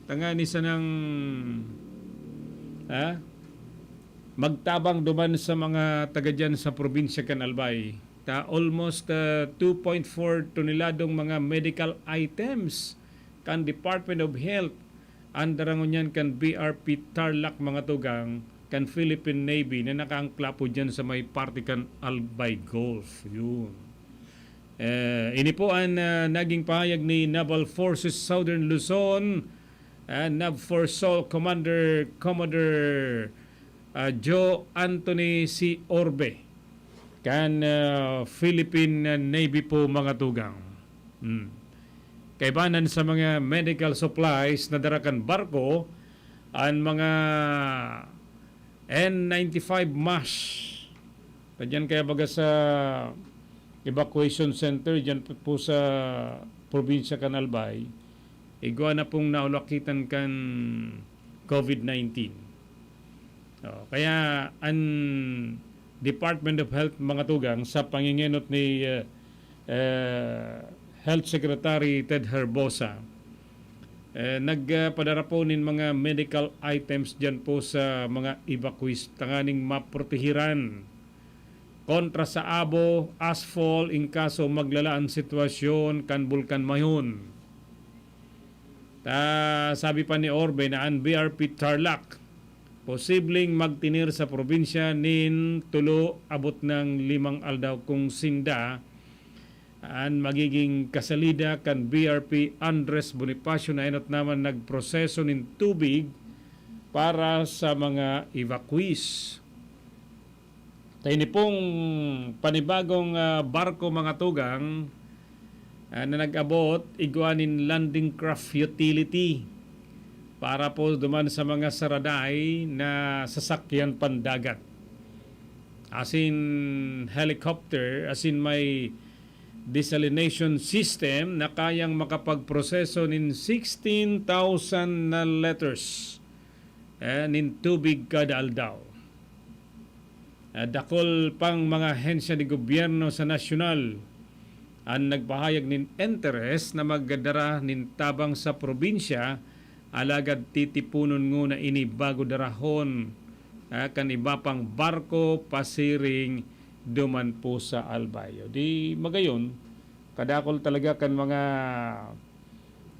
Tangani sanang, ah, magtabang duman sa mga taga dyan sa probinsya kan Albay. Ta almost, ah, two point four toneladong mga medical items kan Department of Health an dara ngunyan kan B R P Tarlac, mga tugang, kan Philippine Navy na nakaangkla po dyan sa may parte kan Albay Gulf. Yun. Eh, ini po an, ah, naging pahayag ni Naval Forces Southern Luzon, ah, NAVFORSOL Commander, Commodore, ah, Joe Anthony C. Orbe, kan, ah, Philippine Navy po, mga tugang. Hmm. Kaibanan sa mga medical supplies na dara kan barko, an mga N ninety-five mask. Diyan kaya baga sa evacuation center, diyan po sa probinsya kan Albay, igwa na pong naulakitan kan COVID nineteen. Oh, kaya an Department of Health, mga tugang, sa pangingenot ni, eh, eh, Health Secretary Ted Herbosa, eh, nagpadara po nin mga medical items diyan po sa mga evacuees tanganing maprotehiran kontra sa abo, ashfall, in kaso maglala an sitwasyon kan Bulkan Mayon. Ta sabi pa ni Orbe na an B R P Tarlac posibleng magtener sa probinsya nin tulo abot nang limang aldaw kung sinda an magiging kasalida kan B R P Andres Bonifacio na enot naman nagproseso nin tubig para sa mga evacuees. Ta ini pong panibagong, ah, barko, mga tugang, ah, na nag-abot, igwa nin landing craft utility para po duman sa mga saraday na sasakyan pandagat. Asin helicopter, asin may desalination system na kayang makapagproseso nin sixteen thousand na liters, eh, nin tubig kada aldaw. Ah, dakul pang mga ahensya ni gobyerno sa nasyonal an nagpahayag nin interes na magdara nin tabang sa probinsya, alagad titiponon nguna ini bago darahon, ah, kan iba pang barko pasiring duman po sa Albay. O di magayon, kadakul talaga kan mga,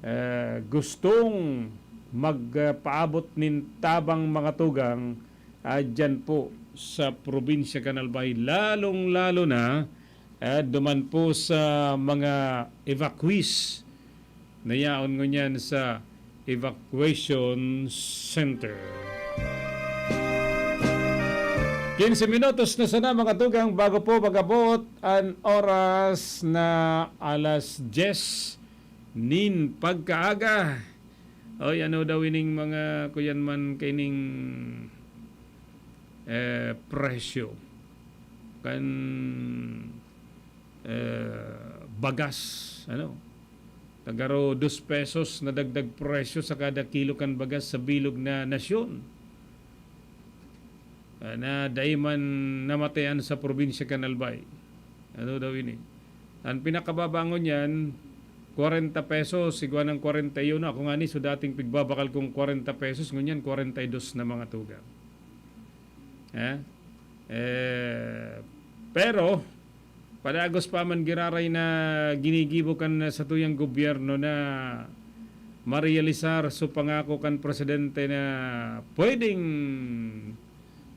eh, gustong magpaabot nin tabang, mga tugang, ah, diyan po sa probinsya kan Albay, lalong-lalo na, ah, duman po sa mga evacuees na yaon ngunyan sa evacuation center. Quince minutos na sana, mga tugang, bago po mag-abot an oras na alas dyes nin pagkaaga. Oy, ano daw ining mga kuyan man kaining, eh, presyo kan, eh, bagas, ano? Nagaro dos pesos na dagdag presyo sa kada kilo kan bagas sa bilog na nasyon, ah, na dai man namatayan sa probinsya kan Albay. Ano daw ini? Ang pinakababa ngunyan, kwarenta pesos, igwa ng kwarenta y uno. Ako ngani, so dating pigbabakal kong kwarenta pesos, ngunyan kwarenta y dos na, mga tugang. Eh? Eh, pero, padagos pa man giraray na ginigibo kan satuyang gobyerno na marealisar so pangako kan presidente na pwedeng,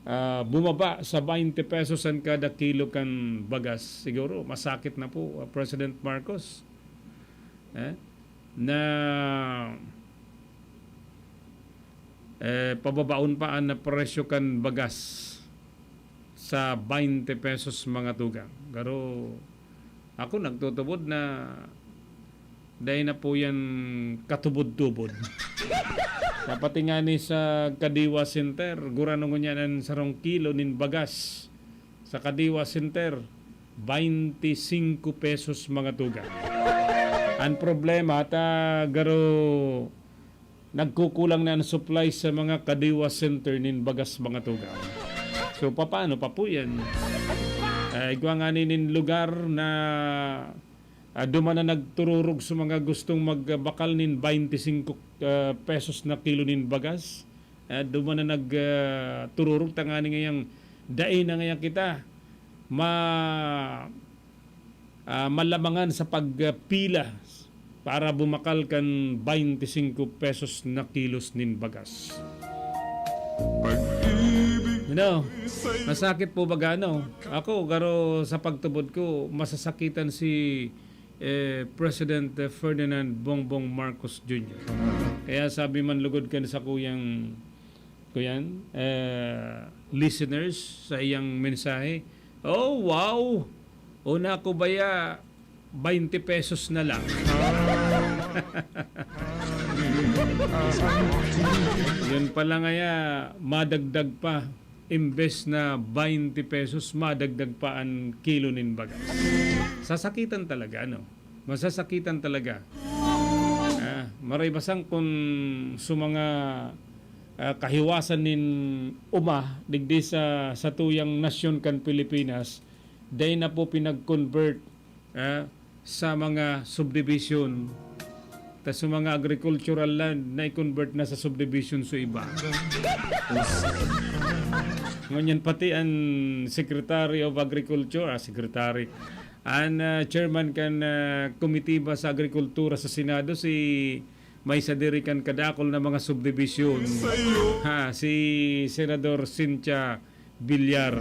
ah, bumaba sa baynte pesos an kada kilo kan bagas. Siguro, masakit na po, ah, President Marcos, eh, na, eh, pababaon pa an presyo kan bagas sa baynte pesos, mga tugang. Pero ako nagtutubod na dai na po yan katubod-tubod. Dapat ngani sa Kadiwa Center, gurano ngunyan an sarong kilo nin bagas sa Kadiwa Center, baynte singko pesos, mga tugang. Ang problema, ta garo nagkukulang na ang supply sa mga Kadiwa Center nin bagas, mga tugang. So, papaano pa po yan? Ah, igwa ngani nin lugar na, ah, duman na nagtururog sa mga gustong magbakal nin baynte singko, ah, pesos na kilo nin bagas. Ah, duman na nag, ah, tururog, tanganing ngayang dai na ngaya kita ma-, ah, malamangan sa pagpila para bumakal kan baynte singko pesos na kilos nin bagas. Ano? Masakit po baga, ano? Ako, garo sa pagtubod ko, masasakitan si, eh, President Ferdinand Bongbong Marcos Junior. Kaya sabi man lugod kan sakuyang, kuyan, eh, listeners sa iyang mensahe, "Oh, wow! Una ko baya, baynte pesos na lang." Yun pala ngaya, madagdag pa. Imbes na baynte pesos, madagdag pa an kilo nin bagas. Sasakitan talaga, ano? Masasakitan talaga. Ah, maray basang kun sa mga, ah, kahiwasan nin uma digdi sa satuyang nasyon kan Pilipinas, dai na po pinag-convert, ah, sa mga subdivision. Tas sa mga agricultural land na i-convert na sa subdivision sa iba. Ngunyan pati an Secretary of Agriculture, ah, Secretary, an, ah, chairman kan, ah, Komitiba sa Agrikultura sa Senado, si may sadiri kan kadakol na mga subdivision. Ha, si Senador Cynthia Villar.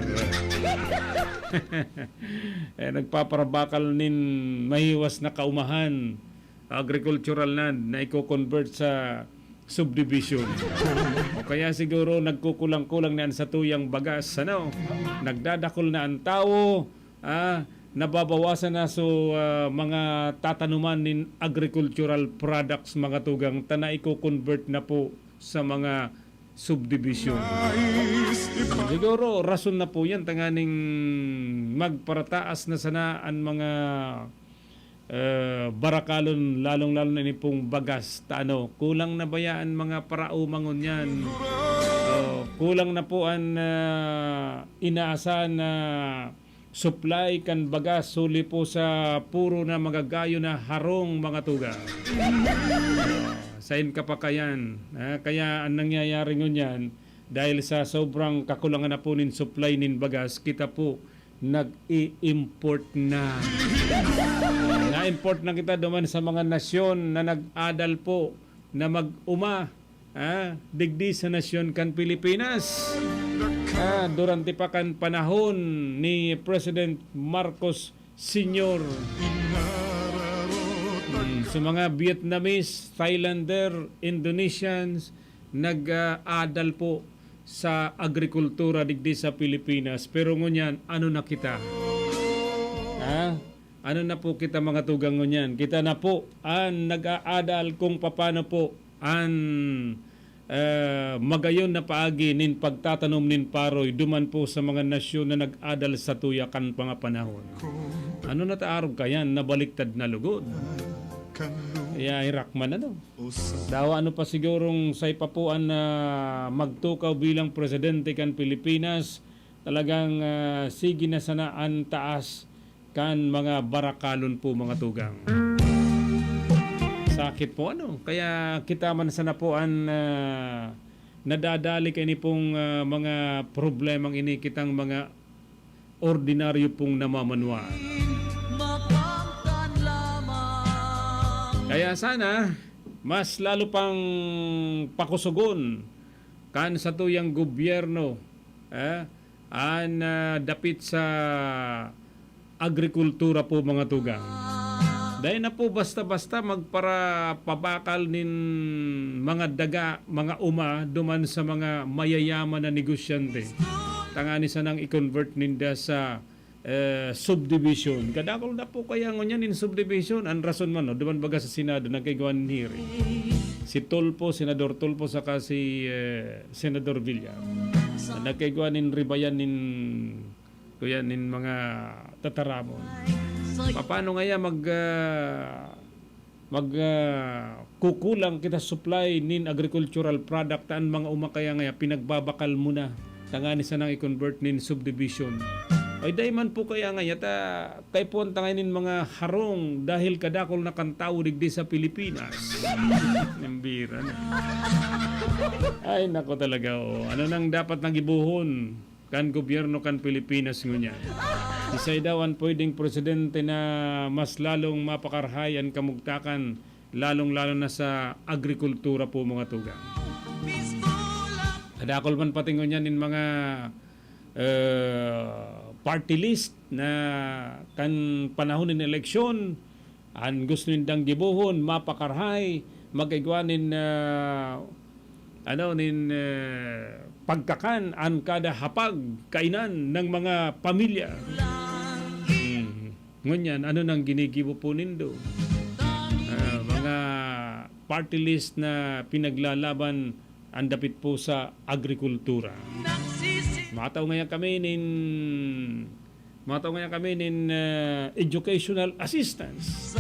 Eh, nagpaparabakal nin mahiwas na kaumahan, agricultural land na iko-convert sa subdivision. O kaya siguro nagkukulang-kulang na an satuyang bagas, ano? Nagdadakol na an tawo, ah, nababawasan na so, ah, mga tatanuman nin agricultural products, mga tugang, ta naiko-convert na po sa mga subdivision. Siguro, rason na po yan, tanganing magparataas na sana an mga, eh, barakalon, lalong-lalo na ini pong bagas. Ta ano, kulang na baya an mga parauma ngunyan? Oh, kulang na po an, ah, inaasahan na supply kan bagas, huli po sa puro na magagayon na harong, mga tugang. Sain kapakayan, ah, kaya ang nangyayari ngunyan, dahil sa sobrang kakulangan na po nin supply nin bagas, kita po nag-i-import na. Na-import na kita duman sa mga nasyon na nag-adal po na mag-uma, ah, digdi sa nasyon kan Pilipinas. Ah, durante pa kan panahon ni President Marcos Senior. Hmm, sa mga Vietnamese, Thailander, Indonesians, nag-aadal po sa agrikultura digdi sa Pilipinas. Pero ngunyan, ano na kita? Ha? Ano na po kita, mga tugang, ngunyan? Kita na po an nag-aadal kung paano po an, eh, magayon na paagi nin pagtatanom nin paroy duman po sa mga nasyon na nag-adal sa tuya kan mga panahon. Ano na ta arog kayan? Nabaliktad na lugod. Kaya hirak man, ano? Dawa ano pa sigurong sa ipapuan na magtukaw bilang presidente kan Pilipinas, talagang, ah, sige na sana an taas kan mga barakalon po, mga tugang. Sakit po, ano? Kaya kita man sana po an, ah, nadadali kaini pong, ah, mga problemang ini, kitang mga ordinaryo pong namamanwaan. Kaya sana, mas lalo pang pakusugon kan satuyang gobyerno, eh, an, ah, dapit sa agrikultura po, mga tugang. Dai na po basta-basta magparapabakal nin mga daga, mga uma, duman sa mga mayayaman na negosyante. Tangani sanang i-convert ninda sa, eh, subdivision. Kadakol na po kaya ngunyan nin subdivision. An rason man, no, duman baga sa Senado, nagkaigwa nin hearing. Si Tulfo, Senador Tulfo, saka si, eh, Senador Villar. Nagkaigwa nin ribayan nin, kuya, nin mga tataramon. Paano ngaya mag, ah, mag, ah, kukulang kita supply nin agricultural product, an mga uma kaya ngaya pinagbabakal mo na, tangani sanang i-convert nin subdivision. Ay, dai man po kaya ngaya ta kaipuhan ta ngayon nin mga harong dahil kadakol na kan tawo digdi sa Pilipinas. Nambira na. Ay, nako talaga, oh. Ano nang dapat nagibuhon kan gobyerno kan Pilipinas ngunyan? Isay daw an pwedeng presidente na mas lalong mapakarahay an kamugtakan, lalong-lalo na sa agrikultura po, mga tugang. Kadakol man pati ngunyan nin mga, eh, party list na kan panahon nin eleksyon, an gusto nindang gibohon, mapakarahay, mag-igwa nin, ah, ano, nin, eh, pagkakan an kada hapag kainan ng mga pamilya. Hmm. Ngunyan, ano nang ginigibo po nindo? Ah, mga party list na pinaglalaban an dapit po sa agrikultura. Matao ngayon kami nin, matao ngayon kami nin, ah, educational assistance.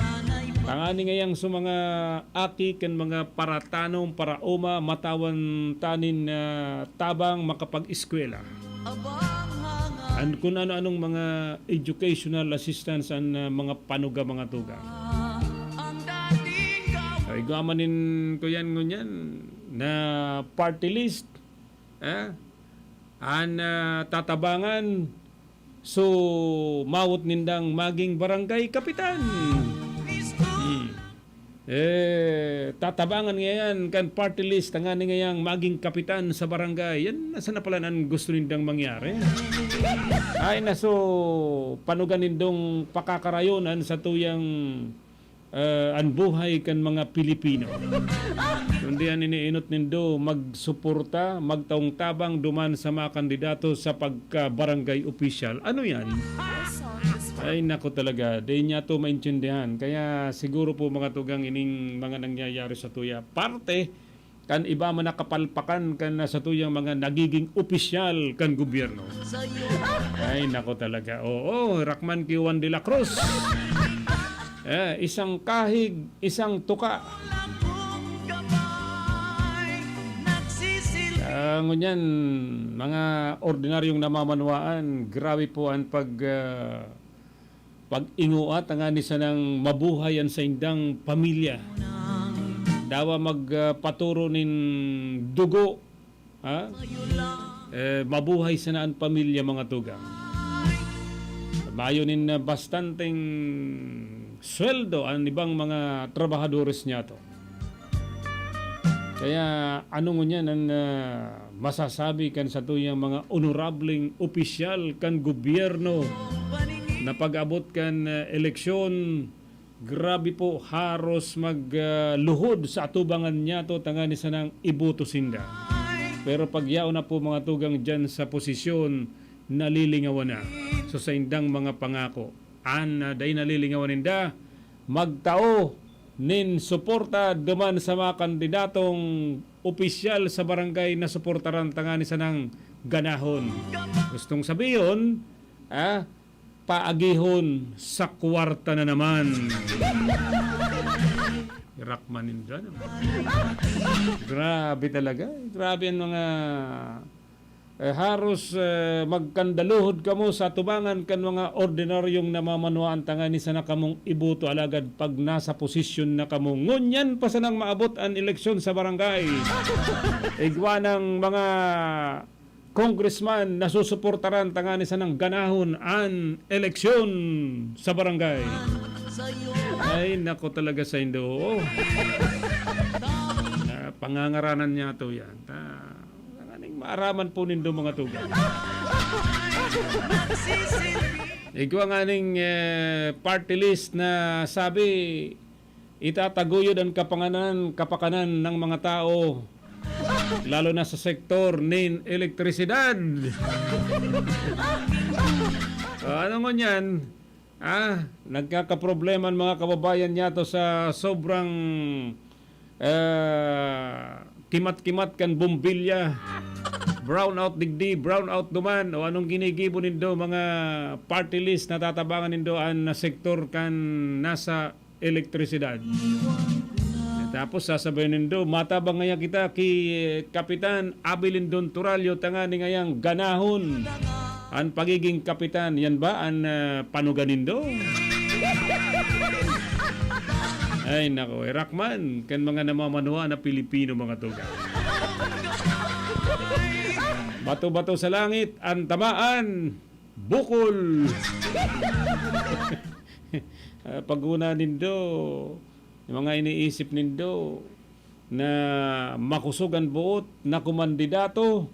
Tangani ngayang sa mga aki kan mga paratanom, paraoma, matawan ta nin, ah, tabang makapag-eskwela. An kun ano-anong mga educational assistance an, ah, mga panuga, mga tugang. Ay, igwa man nin kuyan ngunyan na party list, eh, an, ah, tatabangan, so, mawot nindang maging barangay kapitan. Hmm. Eh, tatabangan ngayan kan party list, tangani ngayang maging kapitan sa barangay. Yan, nasa na pala an gusto nindang mangyari? Ay, na, so, panuga nindong pakakarayon an satuyang, eh, an buhay kan mga Pilipino. Kundi an iniinot nindo, magsuporta, magtaong tabang duman sa mga kandidato sa pagka-barangay opisyal. Ano yan? Ay, nako talaga, di niya to maintindihan. Kaya siguro po, mga tugang, ining mga nangyayari sa tuya, parte kan iba man nakapalpakan kan sa tuyang mga nagiging opisyal kan gobyerno. Ay, nako talaga. Oo, Rakman ki Juan de la Cruz. Eh, isang kahig, isang tuka. Ah, ngunyan, mga ordinaryong namamanwaan, grabe po an pag, ah, pag-ingoa tangani sanang mabuhay an saindang pamilya. Dawa mag, ah, paturo nin dugo, ha? Eh, mabuhay sana an pamilya, mga tugang. Mayo nin, ah, bastanteng sweldo an ibang mga trabahadores niyato. Kaya ano ngunyan an, ah, masasabi kan satuyang mga onorableng opisyal kan gobyerno na pag-abot kan, ah, eleksyon, grabe po, haros mag, ah, luhod sa atubangan niyato tangani sanang iboto sinda. Pero pag yaon na po, mga tugang, diyan sa posisyon, nalilingawan na. So, saindang mga pangako, an, ah, dai nalilingawan ninda, magtao nin suporta duman sa mga kandidatong opisyal sa barangay na suportaran tangani sanang ganahon. Gustong sabihon, ah, paagihon sa kwarta na naman. Irak man nindo, ano? Grabe talaga. Grabe ang mga, eh, haros, eh, magkandaluhod kamo sa atubangan kan mga ordinaryong namamanwaan tangani sana kamong iboto, alagad pag nasa posisyon na kamo, ngunyan pa sanang maabot an eleksyon sa barangay. Igwa ng mga congressman na susuportaran tangani sanang ganahon an eleksyon sa barangay. Ay, nako talaga sa Indo. Ah, pangangaranan niya to yan. Ta, tanganing maaraman po nindo mga tugang. Igwa nganing, eh, party list na sabi, itataguyod ang kapanganan, kapakanan ng mga tao, lalo na sa sektor nin elektrisidad. So, ano ngunyan? Ah, nagkakaproblema ang mga kababayan niyato sa sobrang, eh, kimat-kimat kan bombilya. Brownout digdi, brownout duman. O anong ginigibo nindo, mga party list na tatabangan nindo an sektor kan nasa elektrisidad? Tapos sasabihin nindo, matabang ngaya kita ki Kapitan Abilindon Turalio tangani ngayang ganahon an pagiging kapitan. Yan ba an, ah, panuga nindo? Ay, nako, irak man kan mga namamanwa na Pilipino, mga tugang. Bato-bato sa langit, an tamaan, bukol. Ah, pag-una nindo, yung mga iniisip nindo na makosog an boot na kumandidato,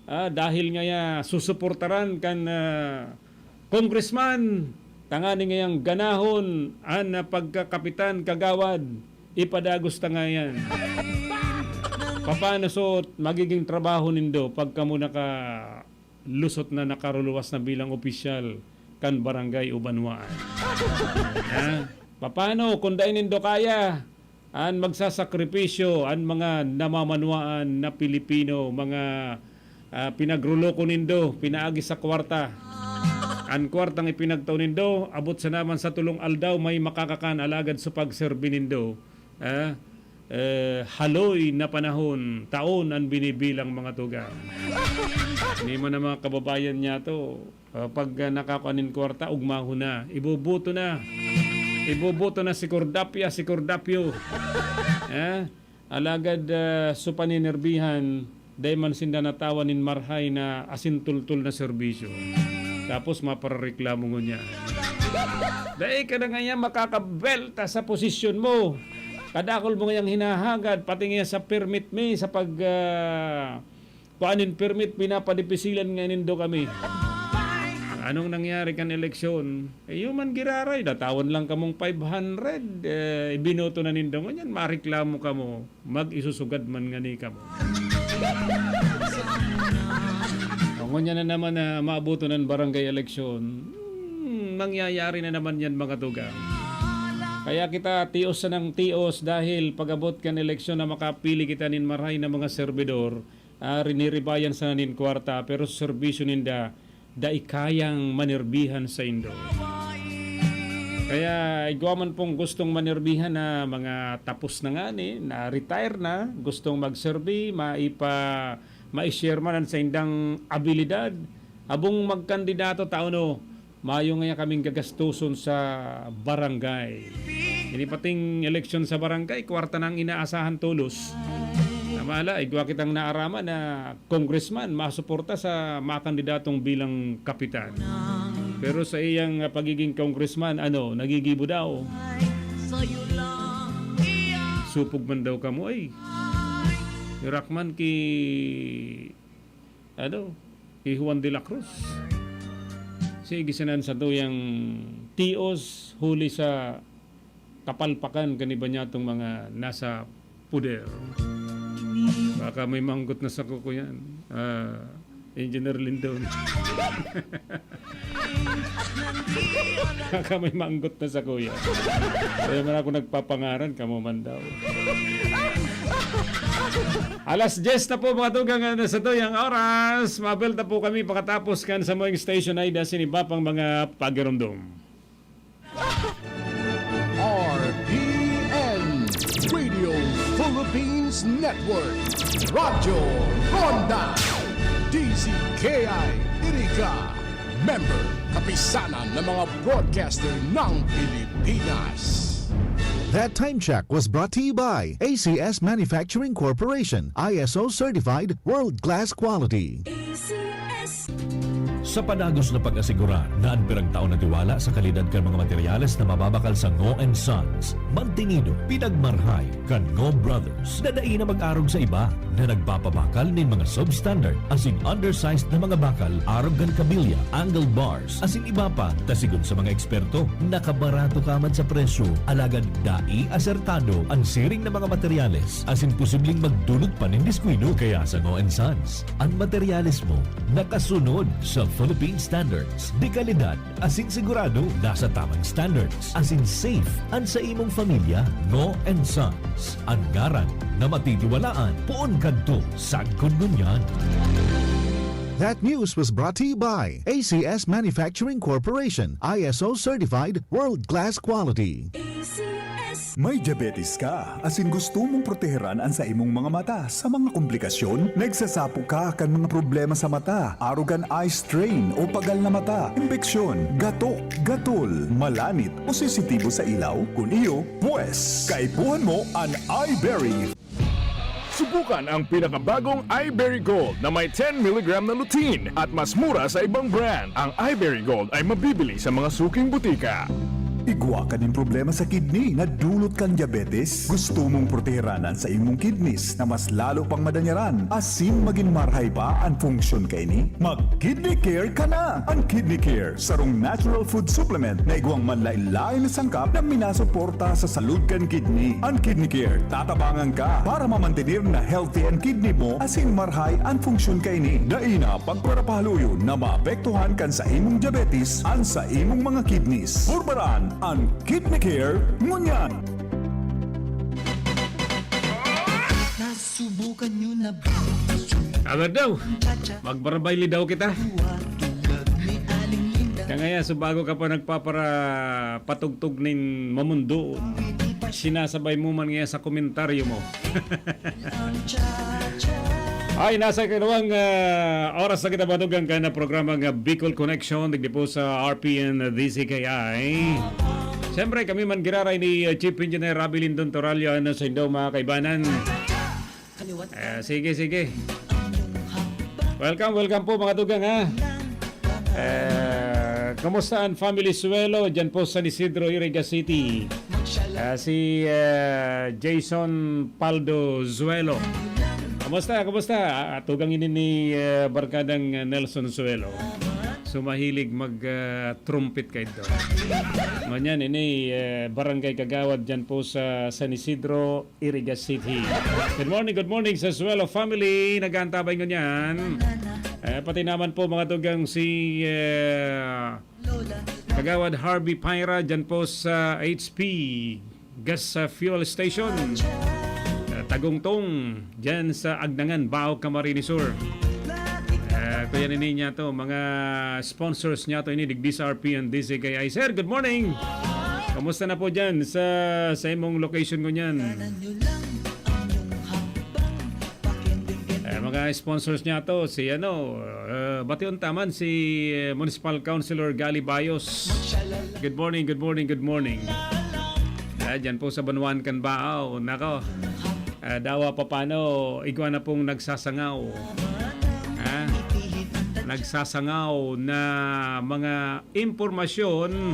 ah, dahil ngaya susuportaran kan, ah, congressman, tangani ngayang ganahon an, ah, pagkakapitan, kagawad, ipadagos ta ngayan. Papaano so magiging trabaho nindo pag kamo naka lusot na nakaruluwas na bilang opisyal kan barangay o banwaan? Ha? Papaano kung dai nindo kaya an magsasakripisyo an mga namamanwaan na Pilipino, mga, ah, pinagroloko nindo, pinaagi sa kwarta? An kwartang ipinagtao nindo, abot sa naman sa tolong aldaw may makakakan, alagad sa pagserbi nindo, ah, eh, haloy na panahon, taon an binibilang, mga tugang. Ni man ang mga kababayan niyato, ah, pag, ah, nakakua nin kwarta, ugmahon na, iboboto na. Iboboto na si Cordapia, si Cordapio. Eh, alagad, ah, sa paninerbihan, dai man sinda natawan nin marhay na asin tultol na serbisyo. Tapos maparareklamo ngunyan. Dai ka na ngayon makakabelta sa posisyon mo. Kadakol mo ngayang hinahagad, pati nga sa permit mi, sa pag, ah, kuan nin permit, pinapadipisilan nga nindo kami. Anong nangyari kan eleksyon? Eh, human giraray, natawan lang kamong five hundred, eh, ibinoto na nindo. Ngunyan, mareklamo kamo, mag-isusugad man ngani kamo. O, ngunyan na naman na maaboton an barangay eleksyon, hmm, mangyayari na naman yan, mga tugang. Kaya kita tios sanang tios dahil pag-abot kan eleksyon na makapili kita nin marahay na mga serbidor, ah, riniribayan sana nin kwarta, pero sa serbisyo ninda, dai kayang manerbihan saindo. Kaya igwa man pong gustong manerbihan na mga tapos na ngani, na retire na, gustong magserbi, maipa-, mai-share man an saindang abilidad, abong magkandidato ta, ano, mayo ngaya kaming gagastoson sa barangay. Ini pating eleksyon sa barangay, kwarta nang inaasahan tolos. Namala, igwa kitang naaraman na congressman masuporta sa makandidatong bilang kapitan. Pero sa iyang, ah, pagiging congressman, ano, nagigibo daw. Supog man daw kamo, ay. Irak man ki, ano, ki Juan de la Cruz. Sige, sinan sa tuyang tios, huli sa kapalpakan kan iba niyatong mga nasa poder. Baka may manggot na sa kuko yan. Ah, Engineer Lindon. Baka may manggot na sa kuya. Kaya man ako nagpapangaran, kamo man daw. Alas diyes na po, mga tugang, na sa tuyang oras. Mabelta po kami pakatapos kan sa moing station ay da siniba pang mga pagirumdom. R P N, Network, Radyo Ronda, D Z K I Iriga, member, kapisanan ng mga broadcaster ng Pilipinas. That time check was brought to you by A C S Manufacturing Corporation, I S O certified, world-class quality. Sa padagos na pag-asigurar na an pirang taon na tiwala sa kalidad kan mga materyales na mababakal sa Ngo and Sons, mantinido, pinagmarhay kan Ngo Brothers na dai na mag-arog sa iba na nagpapabakal nin mga substandard asin undersized na mga bakal arog kan kabilya, angle bars, asin iba pa, ta sigon sa mga eksperto, nakabarato ka man sa presyo, alagad dai asertado an siring na mga materyales asin posibleng magdulot pa nin diskuido. Kaya sa Ngo and Sons, an materyales mo nakasunod sa Philippine Standards de kalidad asin sigurado nasa tamang standards asin safe an sa imong pamilya. Ngo and Sons, an ngaran na matitiwalaan poon kadto sagkod ngunyan. That news was brought to you by A C S Manufacturing Corporation, I S O certified, world-class quality. May diabetes ka, asin gusto mong proteheran an sa imong mga mata sa mga komplikasyon? Nagsasapo ka kan mga problema sa mata, arog kan eye strain o pagal na mata, impeksyon, gatok, gatol, malanit o sensitibo sa ilaw? Kun iyo, pwes, kaipuhan mo an Eyeberry. Subukan ang pinakabagong Iberry Gold na may ten milligram na lutein at mas mura sa ibang brand. Ang Iberry Gold ay mabibili sa mga suking butika. Igwa ka nin problema sa kidney na dulot kan diabetes? Gusto mong proteheran an sa imong kidneys na mas lalo pang madanyaran asin magin marhay pa an funksyon kaini? Mag Kidney Care ka na! An Kidney Care, sarong natural food supplement na igwang manlaen-laen na sangkap na minasuporta sa salud kan kidney. An Kidney Care, tatabangan ka para mamantener na healthy an kidney mo asin marhay an funksyon kaini. Dai na pagparapahaluyon na maapektuhan kan sa imong diabetes an sa imong mga kidneys. Purbaran an Kidney Care ngunyan! Nasubukan nyo na ba? Agad daw. Magbarabay daw kita. Kaya ngaya, so bago ka pa nagpapara patugtog nin mamundo, sinasabay mo man ngaya sa komentaryo mo. Ay, nasa kalawang ah, oras na kita matugang ka na programa nga Bicol Connection, digdi po sa R P N D C K I. Siyempre, kami man giraray ni uh, Chief Engineer Rabi Lindon Torallo, ano sa indo, mga kaibanan. Ah, sige, sige. Welcome, welcome po, mga tugang, ha. Eh, kumusta ang family Suelo dyan po sa San Isidro, Iriga City? Ah, si eh, Jason Paldo Zuelo. Kumusta? Kumusta? Ah, tugang ini ni eh, Barkadang Nelson Suelo. So mahilig mag ah, trumpet kayo doon. Ngunyan, ini eh, Barangay Kagawad dyan po sa San Isidro, Iriga City. Good morning, good morning sa Suelo family. Nag-aantabay ngunyan. Eh, pati naman po mga tugang si eh, Kagawad Harvey Pyra dyan po sa H P gas ah, fuel station. Ah, Tagungtong, dyan sa Agnangan, Bao, Camarines Sur. Ah, kuya nini niya to, mga sponsors niya to, ini digdi sa R P N D C K I. Sir, good morning! Kamusta na po dyan sa, sa imong location ko niyan? Eh, mga sponsors niya to, si ano, uh, bation ta man si eh, Municipal Councilor Gali Bayos. Good morning, good morning, good morning. Ah, dyan po sa Banwan kan Bao, nako. Ah, dawa pa paano, igwa na pong nagsasangaw. Ah, nagsasangaw na mga impormasyon.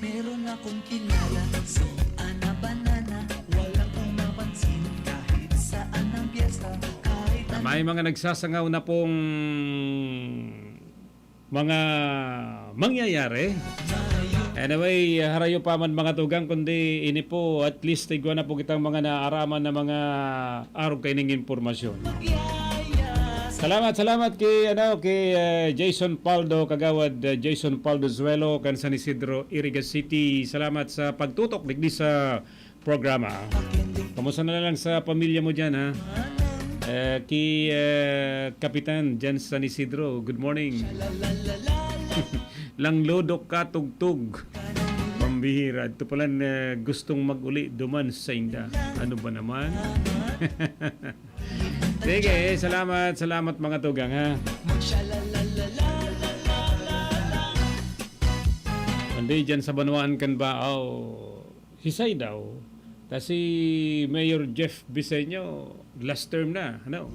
Meron akong kilala, so ana banana. Walang kong mapansin kahit saan ang piyesta, kahit May mga nagsasangaw na pong mga mangyayari. Anyway, harayo pa man mga tugang, kundi ini po, at least igwa na po kitang mga naaraman na mga arog kaining impormasyon. Salamat, salamat kay ano, kay eh, Jason Paldo, Kagawad eh, Jason Paldo Zuelo, kan San Isidro, Iriga City. Salamat sa pagtutok digdi sa programa. Kamusta na lang sa pamilya mo diyan, ha? Eh, kay eh, Kapitan diyan sa San Isidro, good morning. Lang lodok ka, tugtog. From Bihira. Ito pala na gustong mag-uli duman sa inda. Ano ba naman? Sige, salamat, salamat mga tugang, ha? Andi dyan sa banwaan kan Baaw, hisay daw. Ta si Mayor Jeff Biseño, last term na, ano?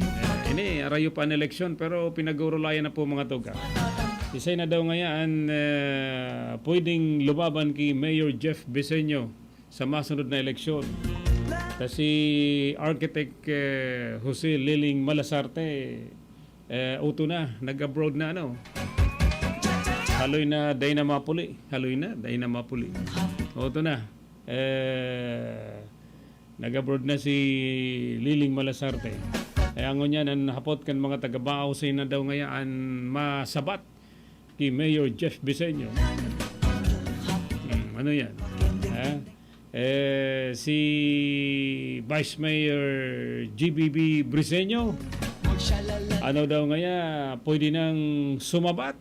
Ah, ini, arayo pa an eleksyon, pero pinag-uurulayan na po mga tugang. Isay na daw ngayaan, ah, pwedeng lumaban ki Mayor Jeff Biseño sa masunod na eleksyon. Ta si Architect, eh, Jose Liling Malasarte, eh, uto na, nag-abroad na, ano. Haloy na, dai na mapuli. Haloy na, dai na mapuli. Uto na. Eh, nag-abroad na si Liling Malasarte. Kaya ngunyan, an hapot kan mga taga-Baaw, isay na daw ngayaan masabat ki Mayor Jeff Biseño. Hmm, ano yan? Ha? Eh, si Vice Mayor G B B Briseño, ano daw ngaya, pwede nang sumabat,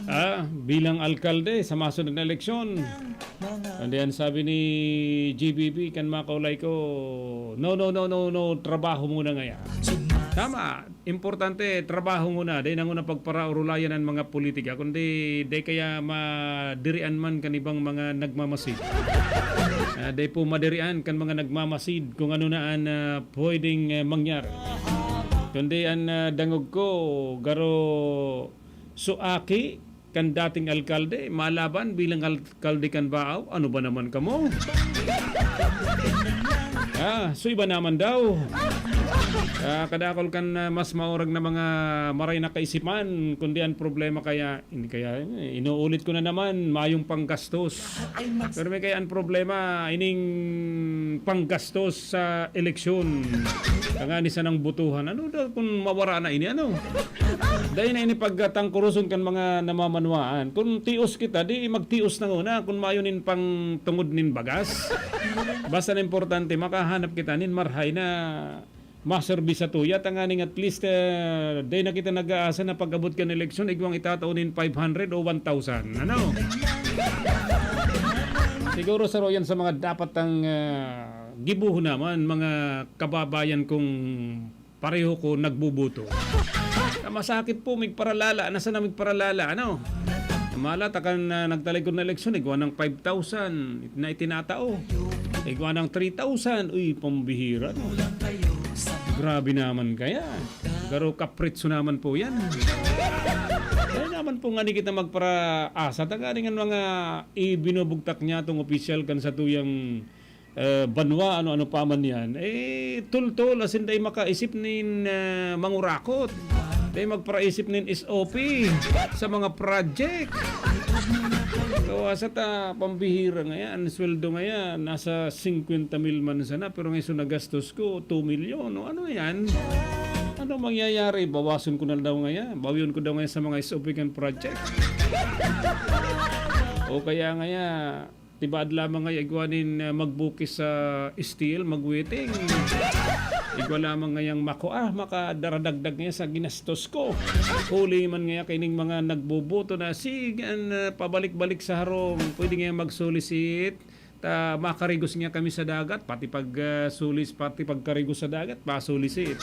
ah, bilang alkalde sa masunod na eleksyon. Kundi an sabi ni G B B kan mga kaulay ko, "No, no, no, no, no, trabaho muna ngaya." Tama, importante, trabaho nguna, dai na nguna pagparaurulayan an mga politika, kundi dai kaya madirian man kan ibang mga nagmamasid. Ah, dai po madirian kan mga nagmamasid kung ano na an, ah, pwedeng, eh, mangyari. Kundi an, ah, dangog ko, garo suaki kan dating alkalde, malaban bilang alkalde kan Baaw? Ano ba naman kamo? Ah, so iba naman daw. Ah, kadakol kan, ah, mas maurag na mga maray na kaisipan, kundi an problema kaya, hindi kaya, eh, inuulit ko na naman, mayong panggastos. Pero may kaya an problema, ining panggastos sa eleksyon. Tangani sanang botohan. Ano daw kung mawara na ini, ano? Dai na ini pagkatangkuruson kan mga namamanwaan. Kun tios kita, di magtios na nguna kun mayo nin pangtungod nin bagas. Basta na importante, makahanap kita nin marhay na maserbi satuya, tanganing at least, eh, dai na kita nag-aasa na pag-abot kan eleksyon, igwang itatao nin five hundred o one thousand. Ano? Siguro saro yan sa mga dapat ang, ah, gibohon naman, mga kababayan kong pareho ko nagboboto. Na masakit po, migparalala. Nasa na migparalala, ano? Mala, ta kan, ah, nagtalikod na eleksyon, igwa ng five thousand na itinatao. Igwa ng three thousand. Uy, pambihira, no? Grabe naman kaya. Garo kapritso naman po yan. Kaya naman po nga di kita magparaasa. Tanganing an mga ibinubugtak niya tong opisyal kan satuyang eh, banwa, ano-ano pa man yan, eh, tultol, asin dai makaisip nin, ah, mangurakot. Dai magparaisip nin S O P sa mga project. Kawasa ta, pambihira ngayan, sweldo ngayan, nasa singkwenta mil man sana, pero ngayon nagastos ko, two milyon. O ano yan? Ano mangyayari? Bawason ko na daw ngayon. Bawion ko daw ngayon sa mga S O P kan project. O kaya ngaya, tibaad lamang nga igwa nin, ah, magbukis sa steel, magwiting. Igwa lamang ngayang makua, makadaradagdag ngaya sa ginastos ko. Huli man ngaya kaining mga nagboboto na, sige, an, ah, pabalik-balik sa harong. Pwede ngaya magsulisit. Ta, makarigos ngaya kami sa dagat, pati pag, ah, sulis, pati pagkarigos sa dagat, pasulisit.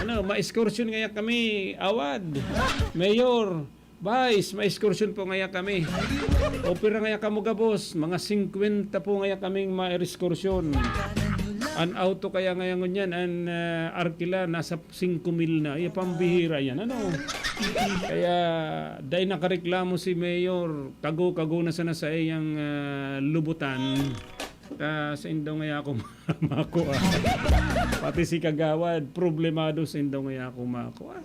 Ano, ma-excursion ngaya kami, awad, mayor, Vice, ma-excursion po ngaya kami. O pira ngaya kamo gabos? Mga singkwenta po ngaya kaming ma-excursion. An auto kaya ngaya ngunyan, an, ah, arkila, nasa singko mil na. Iya, pambihira yan, ano? Kaya, dai nakareklamo si Mayor. Kago-kago na sana sa iyang, ah, lubutan. Ah, sa indo ngaya ako makua. Pati si Kagawad, problemado sa indo ngaya ako makua.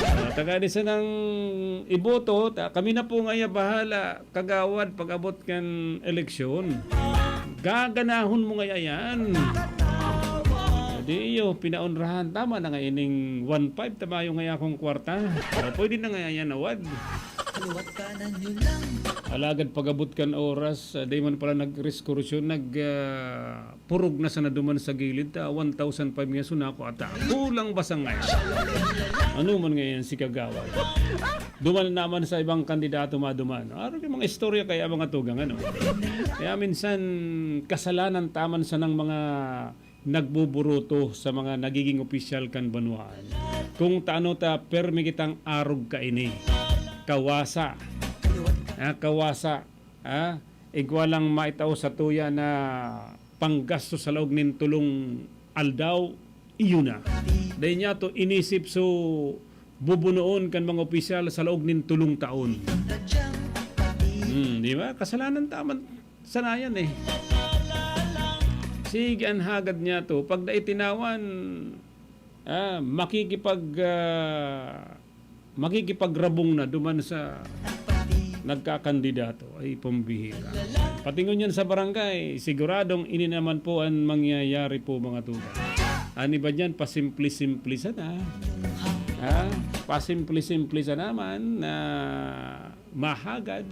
Ah, taga di sanang iboto, ta, kami na po ngaya bahala, Kagawad, pag-abot kan eleksyon. Gaganahon mo ngaya yan. Di iyo, pinaonrahan. Tama na nga ining one five, tamayo ngaya akong kwarta. O, pwede na ngaya yan, awad. Alagad pag-abot kan oras, ah, di man pala nag-reskursyon, nag, ah, purog na sana duman sa gilid, ta one thousand five nga sunako ata. Kulang ba sa ngayon? Ano man ngayon si Kagawad? Duman naman sa ibang kandidato maduman. Araw yung mga istorya kaya mga tugang, ano? Kaya minsan, kasalanan taman sanang mga nagbuburuto sa mga nagiging opisyal kan banwaan. Kung taano ta, permi kitang arog kaini. Kawasa. Ah, kawasa. Ah, igwa lang maitao sa tuya na panggasto sa laog nin tulong aldaw, iyo na. Dahil niya to inisip so bubunoon kan mga opisyal sa laog nin tulong taon. Hmm, di ba? Kasalanan taman sanayan eh. Sige, an hagad niya to, pag dai tinawan, ah, makikipag, ah, makikipagrabong na duman sa nagkakandidato. Ay, pambihira. Patingon yan sa barangay, siguradong ini naman po ang mangyayari po, mga tugang. An iba dyan, pasimple-simple sana. Ha? Pasimple-simple sana man na mahagad.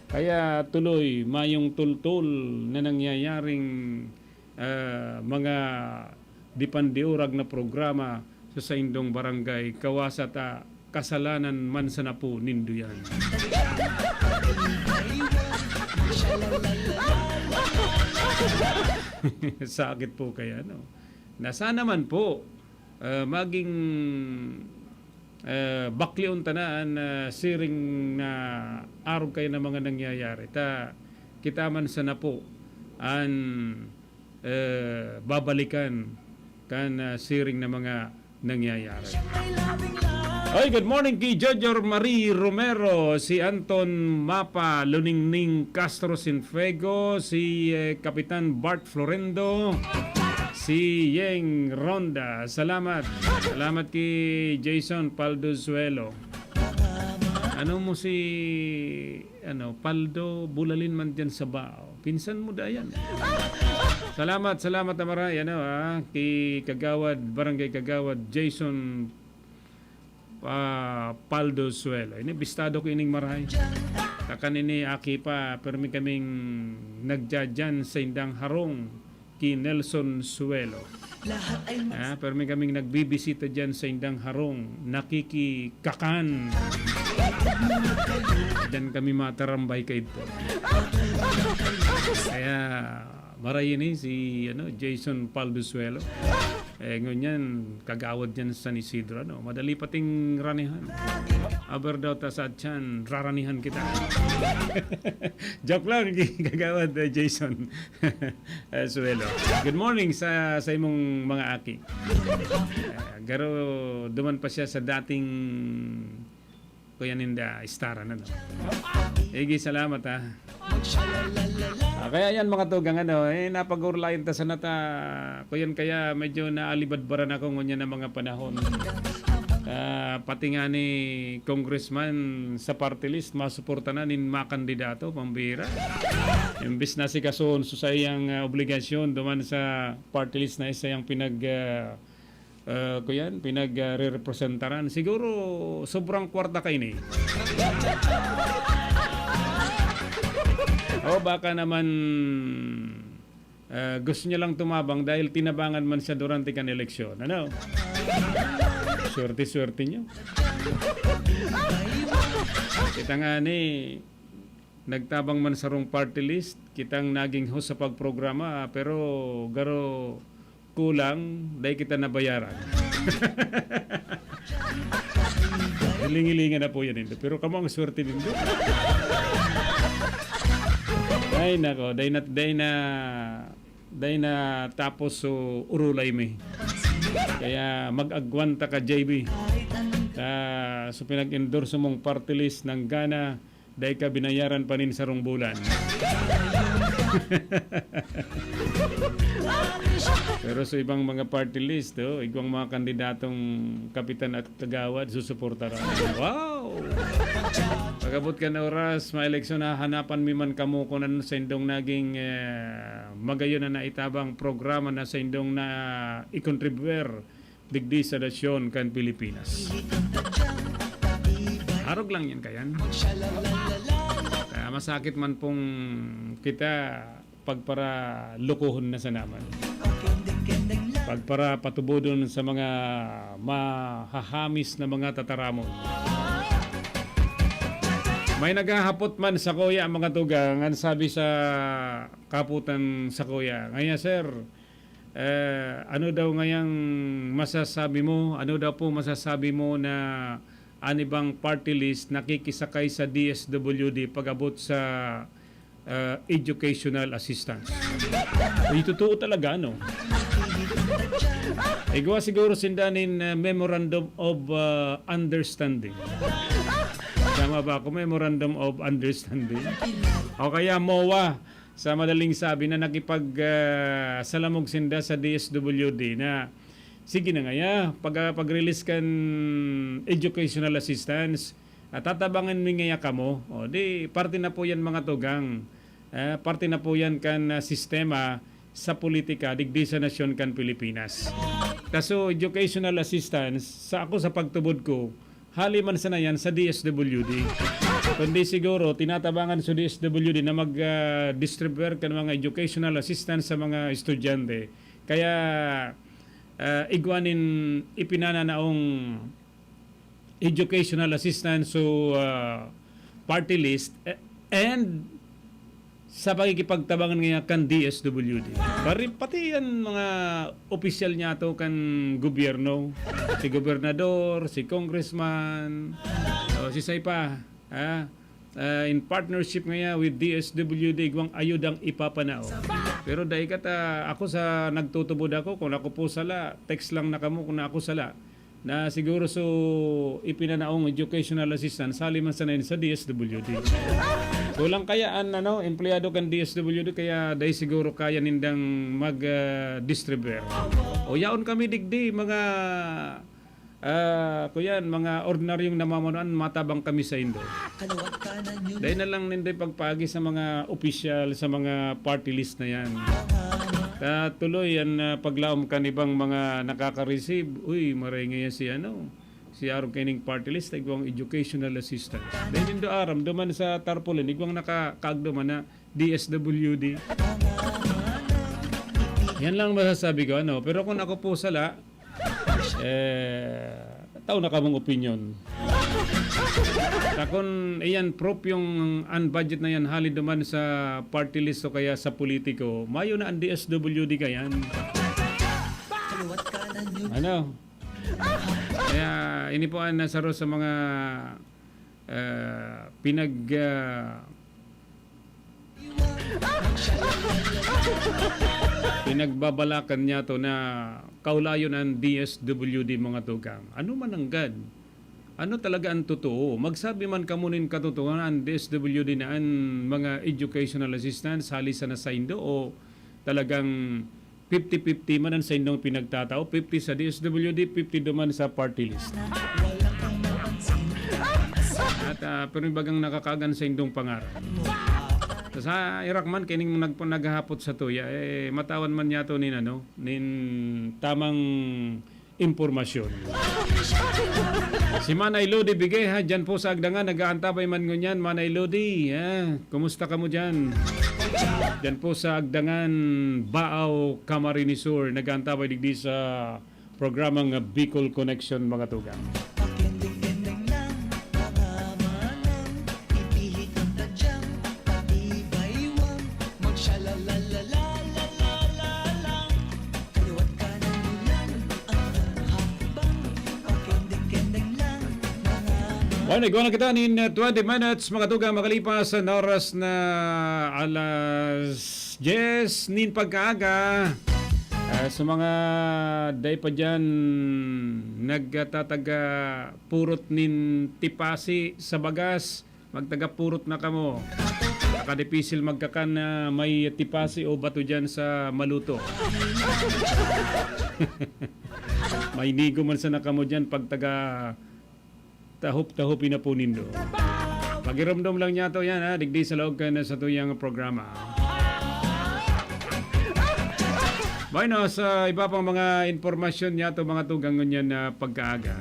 Kaya tuloy, mayong tultol na nangyayaring, ah, mga dipandiurag na programa sa saindong barangay, kawasa ta kasalanan man sana po nindo yan. Sakit po kaya, no? Na sana man po, ah, maging, ah, baklion ta na an, ah, siring na arog kayo na mga nangyayari. Ta, kita man sana po an, eh, babalikan kan, ah, siring na mga nangyayari. Oy, good morning ki Jojo Marie Romero, si Anton Mapa, Luningning Castro Sinfego, si, eh, Kapitan Bart Florendo, si Yeng Ronda. Salamat. Salamat ki Jason Paldozuelo. Ano mo si, ano, Paldo Bulalin man diyan sa Bao? Pinsan mo dayan. Salamat, salamat na maray, ano, ah, ki Kagawad, Barangay Kagawad Jason, ah, Paldo Suelo. Ini bistado ko ining maray. Kakan ini, aki pa, permi kaming nagdadyan sa indang harong ki Nelson Suelo. Ah, permi kaming nagbibisita diyan sa indang harong, nakikikakan. Diyan kami matarambay kaidto. Kaya, maray ini si, ano, Jason Palduzuelo. Eh, ngunyan, kagawad diyan sa San Isidro, ano, madali pating ranihan. Aber daw ta sa tiyan, raranihan kita. Joke lang, kagawad, eh, Jason. Eh, Suelo. Good morning sa, sa imong mga aki. Eh, garo, duman pa siya sa dating kuya ninda, Istara na, no? Igi, salamat, ha. Ah, kaya yan, mga tugang, ano, eh, napag-urlayan ta sana ta. Kuyan kaya medyo naalibadbaran ako ngunyan na mga panahon. Ah, pati nga ni congressman sa party list, masuporta na nin makandidato, pambira. Imbis na si Kason, so sa iyang, ah, obligasyon, duman sa party list na isa yang pinag, ah, ah, kuyan, pinag, ah, rerepresentaran. Siguro, sobrang kwarta kayo ni. O baka naman, ah, gusto niya lang tumabang dahil tinabangan man siya durante kan eleksyon. Ano? Swerte-swerte niyo. Kita nga ni, nagtabang man sarong party list, kitang naging host sa pagprograma, pero garo kulang, dai kita nabayaran. Hiling-hilingan na po yan, Indo. Pero kamo ang swerte, Indo. Ay, nako, dai na, dai na, dai na tapos so urulay mi. Kaya mag-agwanta ka, J B. Ah, so pinag-endorse mong party list ng gana, dai ka binayaran pa nin sarong bulan. Pero sa ibang mga party list, oh, igwang mga kandidatong kapitan at kagawad, susuporta ka. Wow! Pag-abot kan oras, maeleksyon, hahanapan mi man kamo kung ano sa indong naging, eh, magayon na naitabang programa na sa indong na ikontribuer digdi sa nasyon kan Pilipinas. At Orog lang yan kayan. Kaya masakit man pong kita pagparalukuhon na sa naman. Pagparapatubodon sa mga mahahamis na mga tataramon. May naghahapot man sa kuya, mga tugang, ang sabi sa kaputan sa kuya. Ngayon, sir, eh, ano daw ngayang masasabi mo? Ano daw po masasabi mo na an ibang party list nakikisakay sa D S W D pag-abot sa, ah, educational assistance? Ay, totoo talaga, no? Igwa siguro sinda nin, ah, Memorandum of, ah, Understanding. Tama ba ako? Memorandum of Understanding? O kaya MOA. Sa madaling sabi na nakipag, ah, salamog sinda sa D S W D na, "Sige na ngaya, pag, ah, pag-release kan educational assistance, ah, tatabangan mi ngaya kamo." O, di, parte na po yan, mga tugang. Ah, parte na po yan kan, ah, sistema sa politika digdi sa nasyon kan Pilipinas. Kaso, educational assistance, sa ako, sa pagtubod ko, hali man sana yan sa D S W D. Kundi siguro, tinatabangan sa D S W D na mag, ah, distribute kan mga educational assistance sa mga estudyante. Kaya, ah, igwa nin ipinananaong educational assistance sa, ah, party list, eh, and sa pakikipagtabangan ngaya kan D S W D. Pari-, pati yan mga opisyal niyato kan gobyerno, si gobernador, si congressman, o si Saipa, ha? Ah, in partnership ngaya with D S W D, igwang ayudang ipapanao. Pero dai kata, ako sa nagtutubod ako, kung ako po sala, text lang na kamo kung ako sala. Na siguro so ipinanaong educational assistance, hali man sana yun sa D S W D. Kulang kaya an, ano, empleyado kan D S W D, kaya dai siguro kaya nindang mag, ah, distribuer. O yaon kami digdi, mga, ah, kuyan, mga ordinaryong namamanuan, matabang kami sa indo. Dai na lang ninday pagpaagi sa mga opisyal, sa mga party list na yan. Ta tuloy an, ah, paglaom kan ibang mga nakaka-receive, "Uy, maray ngaya si ano, si arog kaining party list, igwang educational assistance." Dai nindo aram, duman sa tarpaulin, igwang nakakaagduman na D S W D. Yan lang masasabi ko, ano. Pero kung ako po sala, eh, tao na kamong opinyon. Ta kun iyan propyong an budget na yan hali duman sa party list o kaya sa politiko, mayo na an D S W D kayan. Ano? Kaya ini po ang nasaro sa mga, ah, pinag, ah, pinagbabalakan niya to na kaulayon ang D S W D, mga tugang. Ano man nanggad? Ano talaga ang totoo? Magsabi man kamo nin katotohanan, D S W D na an mga educational assistance hali sana saindo o talagang fifty fifty man an saindong pinagtatao, fifty sa D S W D, fifty duman sa party list. At, ah, pero bagang nakakagan saindong pangarap. Sa Iraq man, kining nagpo-, naghahapot sa tuya, eh, matawan man yato nin, ano, nin tamang impormasyon. Si Manay Lodi Bigeha, dyan po sa Agdangan, nag-aantabay man ngunyan. Manay Lodi, ah, kumusta ka mo dyan? Dyan po sa Agdangan, Baao, Camarines Sur, nag-aantabay digdi sa programang Bicol Connection, mga tugang. Well, nagwa na kita nin, uh, twenty minutes, mga tugang, makalipas sa oras na alas diyes nin pagkaaga. Ah, sa mga dai pa dyan nagtataga purot nin tipasi sa bagas, magtaga purot na kamo. Nakadipisil magkakan na may tipasi o bato dyan sa maluto. May nigo man sana kamo dyan pag taga tahop-tahopi na po nindo. Pagiromdom lang niya to yan, ha, digdi sa laog kan satuyang programa. Bueno, sa iba pang mga impormasyon niya to, mga tugang, ngunyan na pagkaaga.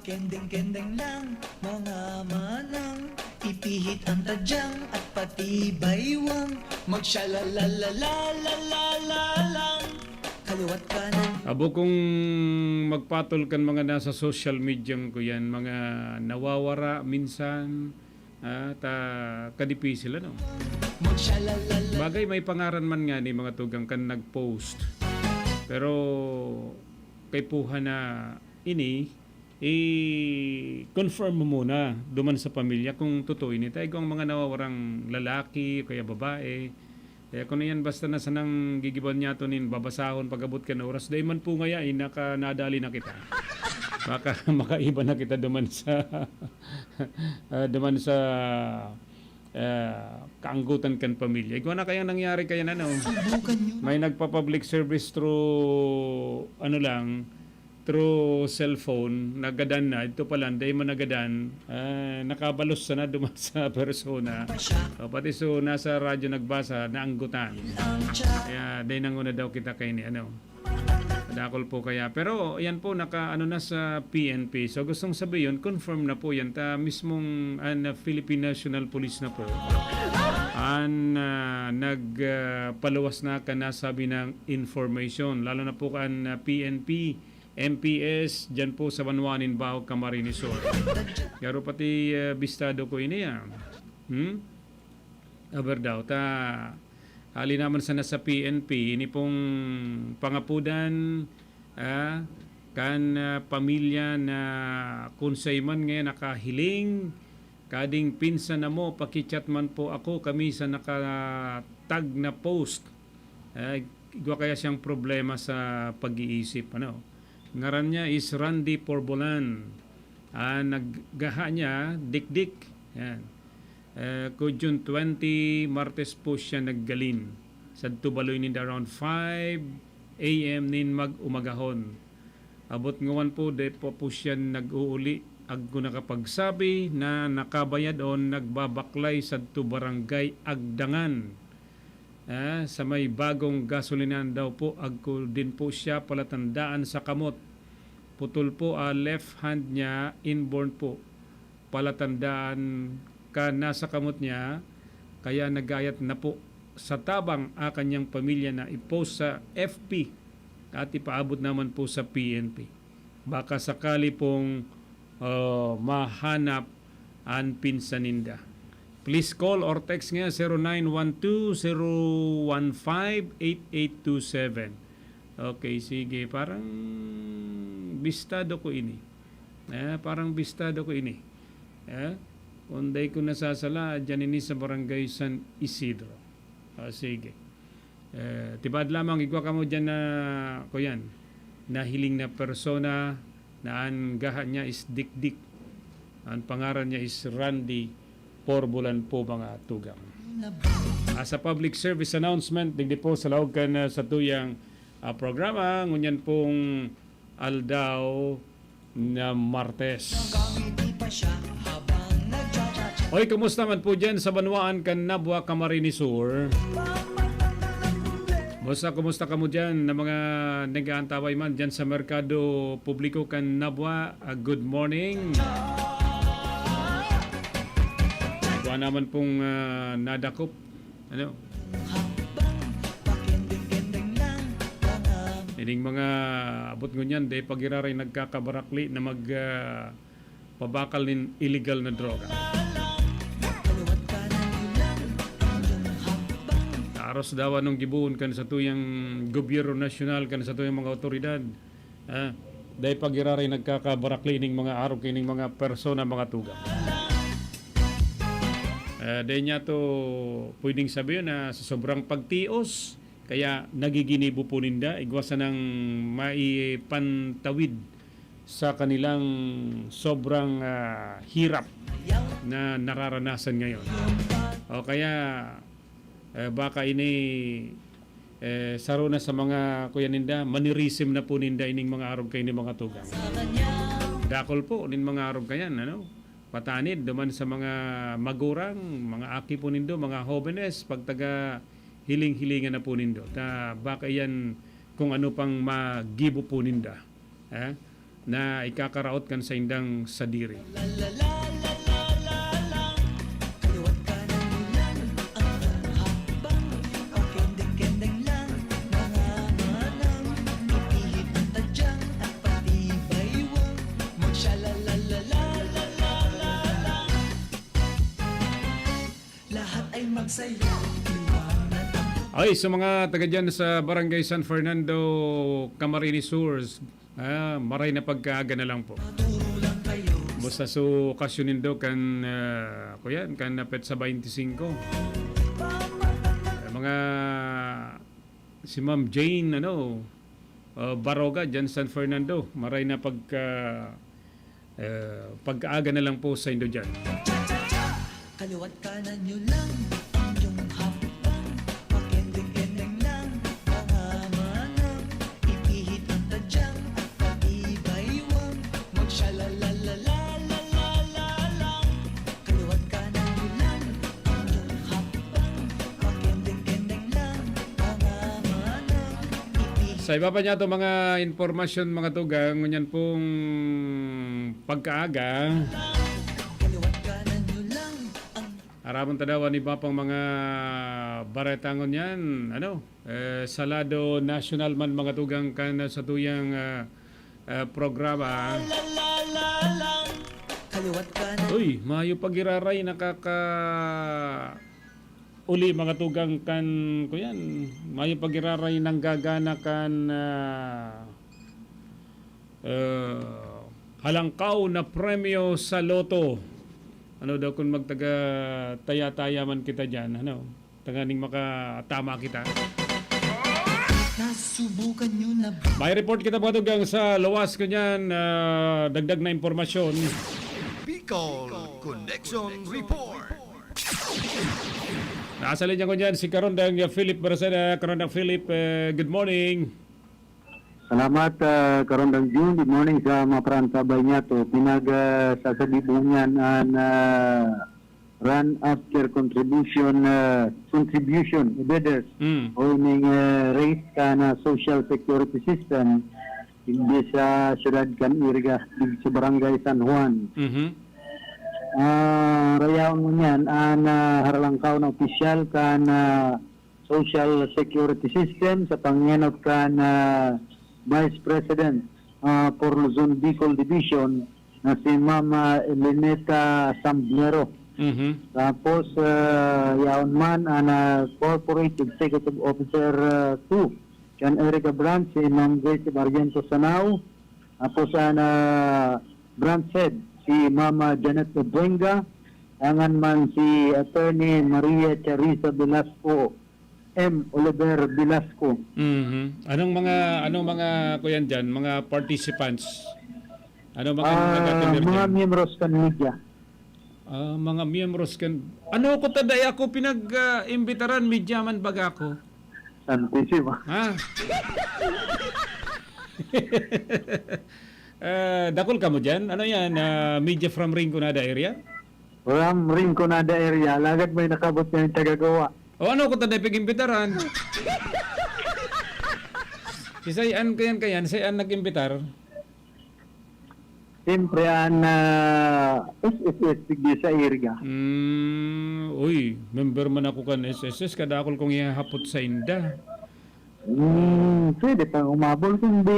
Kendeng-kendeng lang, mga manang, ipihit ang tadyang at pati baywang, magshalalalalalala lang, kaliwat kanan. Abo kung magpatol kan mga nasa social media ko yan, mga nawawara minsan, ah, ta kadipicil, ano? Magshalalala. Bagay, may pangaran man nga ni mga tugang kan nag-post. Pero kaipuhan na ini, i-confirm mo muna duman sa pamilya kung totoo ini. Ta igwang mga nawawarang lalaki o kaya babae. Kaya kung iyan basta na sanang gigiban niya to nin babasahon pag-abot kan oras, dai man po ngaya, eh, naka-, nadali na kita. Baka makaiba na kita duman sa, ah, duman sa, ah, kaanggotan kan pamilya. Igwa na kayang nangyari kaya na, no? Subukan niyo. May nagpa-public service through, ano lang, through cellphone, nagadan na, ito pala, dai man nagadan, ah, nakabalos sana duman sa persona. Pa siya. O, pati so, nasa radyo nagbasa, naanggutan. Ang siya. Kaya, dai nanguna daw kita kay ni, ano, dakol po kaya. Pero, yan po, naka, ano na sa P N P. So, gustong sabihin, confirm na po yan. Ta, mismong, ah, na Philippine National Police na po. An, ah, nag, ah, paluwas na ka nasabi ng information. Lalo na po kan, ah, P N P, M P S, dyan po sa banwa nin Bao, Camarines Sur. Garo pati, eh, bistado ko ini, ah. Hmm? Aber daw, ta, hali naman sana sa P N P, ini pong pangapudan, ah, kan, ah, pamilya na kun sa iman ngayon nakahiling, kading pinsan na mo, pakichat man po ako, kami sa nakatag na post. Eh, igwa kaya siyang problema sa pag-iisip, ano? Ngaran niya is Randy Porbolan. Ah, naggaha niya, dikdik. Yan. Eh, ko June twenty, Martes po siya naggalin. Sa Tubaloy ninda around five a m nin mag-umagahon. Abot ngawan po, di pa po siya nag-uuli. Agko nakapagsabi na nakabayad o nagbabaklay sa Barangay Agdangan. Ah, sa may bagong gasolinahan daw po, agko din po siya palatandaan sa kamot. Putol po a left hand niya, inborn po. Palatandaan ka nasa kamot niya, kaya nagayat na po sa tabang a kanyang pamilya na i-post sa F B at ipaabot naman po sa P N P. Baka sakali pong, ah, mahanap an pinsan ninda. Please call or text nga zero nine one two, zero one five, eight eight two seven. Okay, sige. Parang bistado ko ini. Eh, parang bistado ko ini. Eh, kung dai ko nasasala, dyan ini sa Barangay San Isidro. Ah, sige. Eh, tibaad lamang, igwa kamo dyan na, kuyan, nahiling na persona na an gaha niya is dikdik. An pangaran niya is Randy Porbolan po, mga tugang. Ah, sa public service announcement, digdi po sa laog kan, ah, satuyang, ah, programa, ngunyan pong aldaw na Martes. Hoy, kumusta man po dyan sa banwaan kan Nabua, Camarines Sur? Musta, kumusta kamo dyan na mga nag-aantaway man dyan sa Merkado Publiko kan Nabua? Ah, good morning. Kuha naman pong, ah, nadakop. Ano? Ining mga abot ngunyan, dai pa giraray nagkakabarakli na mag, ah, pabakal nin illegal na droga. Aros daw anong gibohon kan satuyang gobyerno nasyonal, kan satuyang mga awtoridad. Ah, dai pa giraray nagkakabarakli ning mga arog kining mga persona, mga tugang. Ah, dai niya to pwedeng sabihin na sa sobrang pagtios, kaya nagiginibo po ninda, igwa sanang maipantawid sa kanilang sobrang, ah, hirap na nararanasan ngayon. O kaya, eh, baka ini, eh, saro na sa mga, kuya ninda, manirisim na po ninda ining mga arog kay ni mga tugang. Dakol po nin mga arog kayan, ano? Patanid duman sa mga magurang, mga aki po nindo, mga hobenes, pagtaga hiling-hilingan na po nindo. Ta baka iyan kung ano pang magibo po ninda. Eh? na ikakaraot kan saindang sadiri. Lahat ay magsayaw, iwanan ang Ay, sa mga taga dyan sa Barangay San Fernando, Camarines Sur, ah, maray na pagkaaga na lang po. Turo lang kayo. Basta sa okasyon nindo kan, ah, kuyan, kan petsa twenty-five. Mga si Ma'am Jane, ano, ah, Baroga, dyan San Fernando. Maray na pagka, ah, pagkaaga na lang po sa indo dyan. Kaliwat kanan nyo lang ang inyong hakbang. Pakendeng-kendeng lang, mga manang. Ipihit ang tadyang at patibaywang. Magshalalalalala lang. Kaliwat kanan nyo lang ang inyong hakbang. Pakendeng-kendeng lang, mga manang. Ipihit Sa iba pa niya to mga impormasyon, mga tugang, ngunyan pong pagkaaga. Kaliwat kanan nyo lang ang Aramon ta daw an iba pang mga bareta ngunyan, ano, eh, sa lado nasyonal man, mga tugang, kan sa tuyang, ah, ah, programa. Kaliwat kanan Uy, mayo pa giraray, nakaka-, uli, mga tugang, kan, kuyan. Mayo pa giraray nanggagana kan, ah, eh, halangkaw na premyo sa Lotto. Ano daw kun magtaga taya-taya man kita dyan, ano? Tanganing makatama kita. Nasubukan nyo na ba? May report kita, mga tugang, sa luwas ko niyan. Ah, dagdag na impormasyon. Bicol Connection Report. Nasa linya ko niyan si Karondang Philip Barcena. Karondang Philip, eh, good morning. Salamat, ah, Karondang June. Good morning sa mga parantabay niya to. Pinag, ah, sasabi po niyan an, ah, run after contribution, ah, contribution, bidders. Mm. O ining, ah, race kan, ah, social security system, hindi sa syudad kan Iriga, sa barangay San Juan. Mhm. Ah, rayaon mo niyan, an, ah, haralangkaw na opisyal kan, ah, Social Security System sa pangenot kan, ah, Vice President, ah, for Luzon Bicol Division na si Ma'am, ah, Eleneta Samblero. Mhm. Tapos, ah, yaon man an, ah, Corporate Executive Officer, ah, two kan Iriga Branch, si Ma'am Grace Barrientos Sanao. Tapos an, ah, Branch Head, si Ma'am, ah, Janet Obuenga. Dangan man si Attorney Maria Charissa Velasco, M. Oliver Velasco. Mhm. Anong mga, anong mga, kuyan dyan, mga participants? Ano mga Ah, nag-attend mga dyan? Miyembros kan media. Ah, mga miyembros kan, ano ko ta, dai ako pinag, ah, imbitaran, media man baga ako. Santisima. Ha? Ah, dakul kamo dyan? Ano yan? Ah, media from Rinconada area? From Rinconada area. Lagad may nakabot na yung taga-Goa. O ano ko ta, dai pag-imbitaran? Si Sayan, kayan, kayan, Sayan nag-imbitar. Siyempre, an, ah, S S S, sige sa Iriga. Mm, uy, member man ako kan S S S, kadakol kong ihahapot sa inda. Hmm, pwede pang umabol, kundi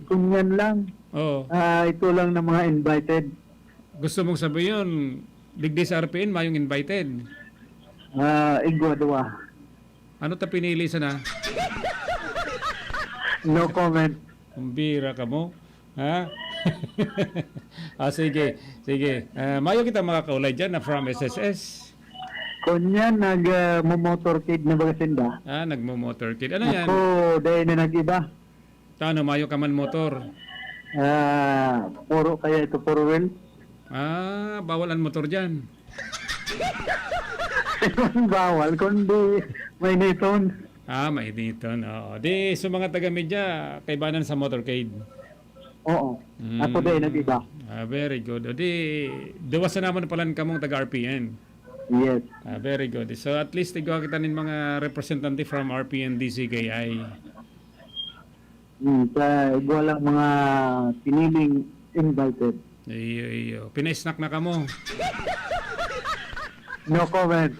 kunyan lang. Oo. Ah, ito lang ng mga invited. Gusto mong sabihin, digdi sa R P N, mayong invited? Ah, igwa duwa. Ano ta pinili sana? No comment. Kumbira ka mo. Ha? Ah, sige, sige. Ah, mayo kita makakaulay dyan na from S S S. Kunya, nag, ah, mo-motorcade na baga sinda. Ah, nagmo-motorcade. Ano yan? Ako, dahil na nag-iba. Tano, mayo ka man motor? Ah, puro kaya ito, four wheel. Ah, bawal ang motor dyan. Bawal, kundi may niton. Ah, may niton. Oo. Di, sa mga taga-media, kaibanan sa motorcade. Oo. Mm. Ako din, nag-iba. Ah, very good. O di, duwa sa naman pala kamong taga-R P N. Yes. Ah, very good. So, at least, igwa kita nin mga representante from R P N D C K I. Hmm, sa igwa lang mga piniling invited. Iyo, iyo. Pina-snack na kamo? No comment.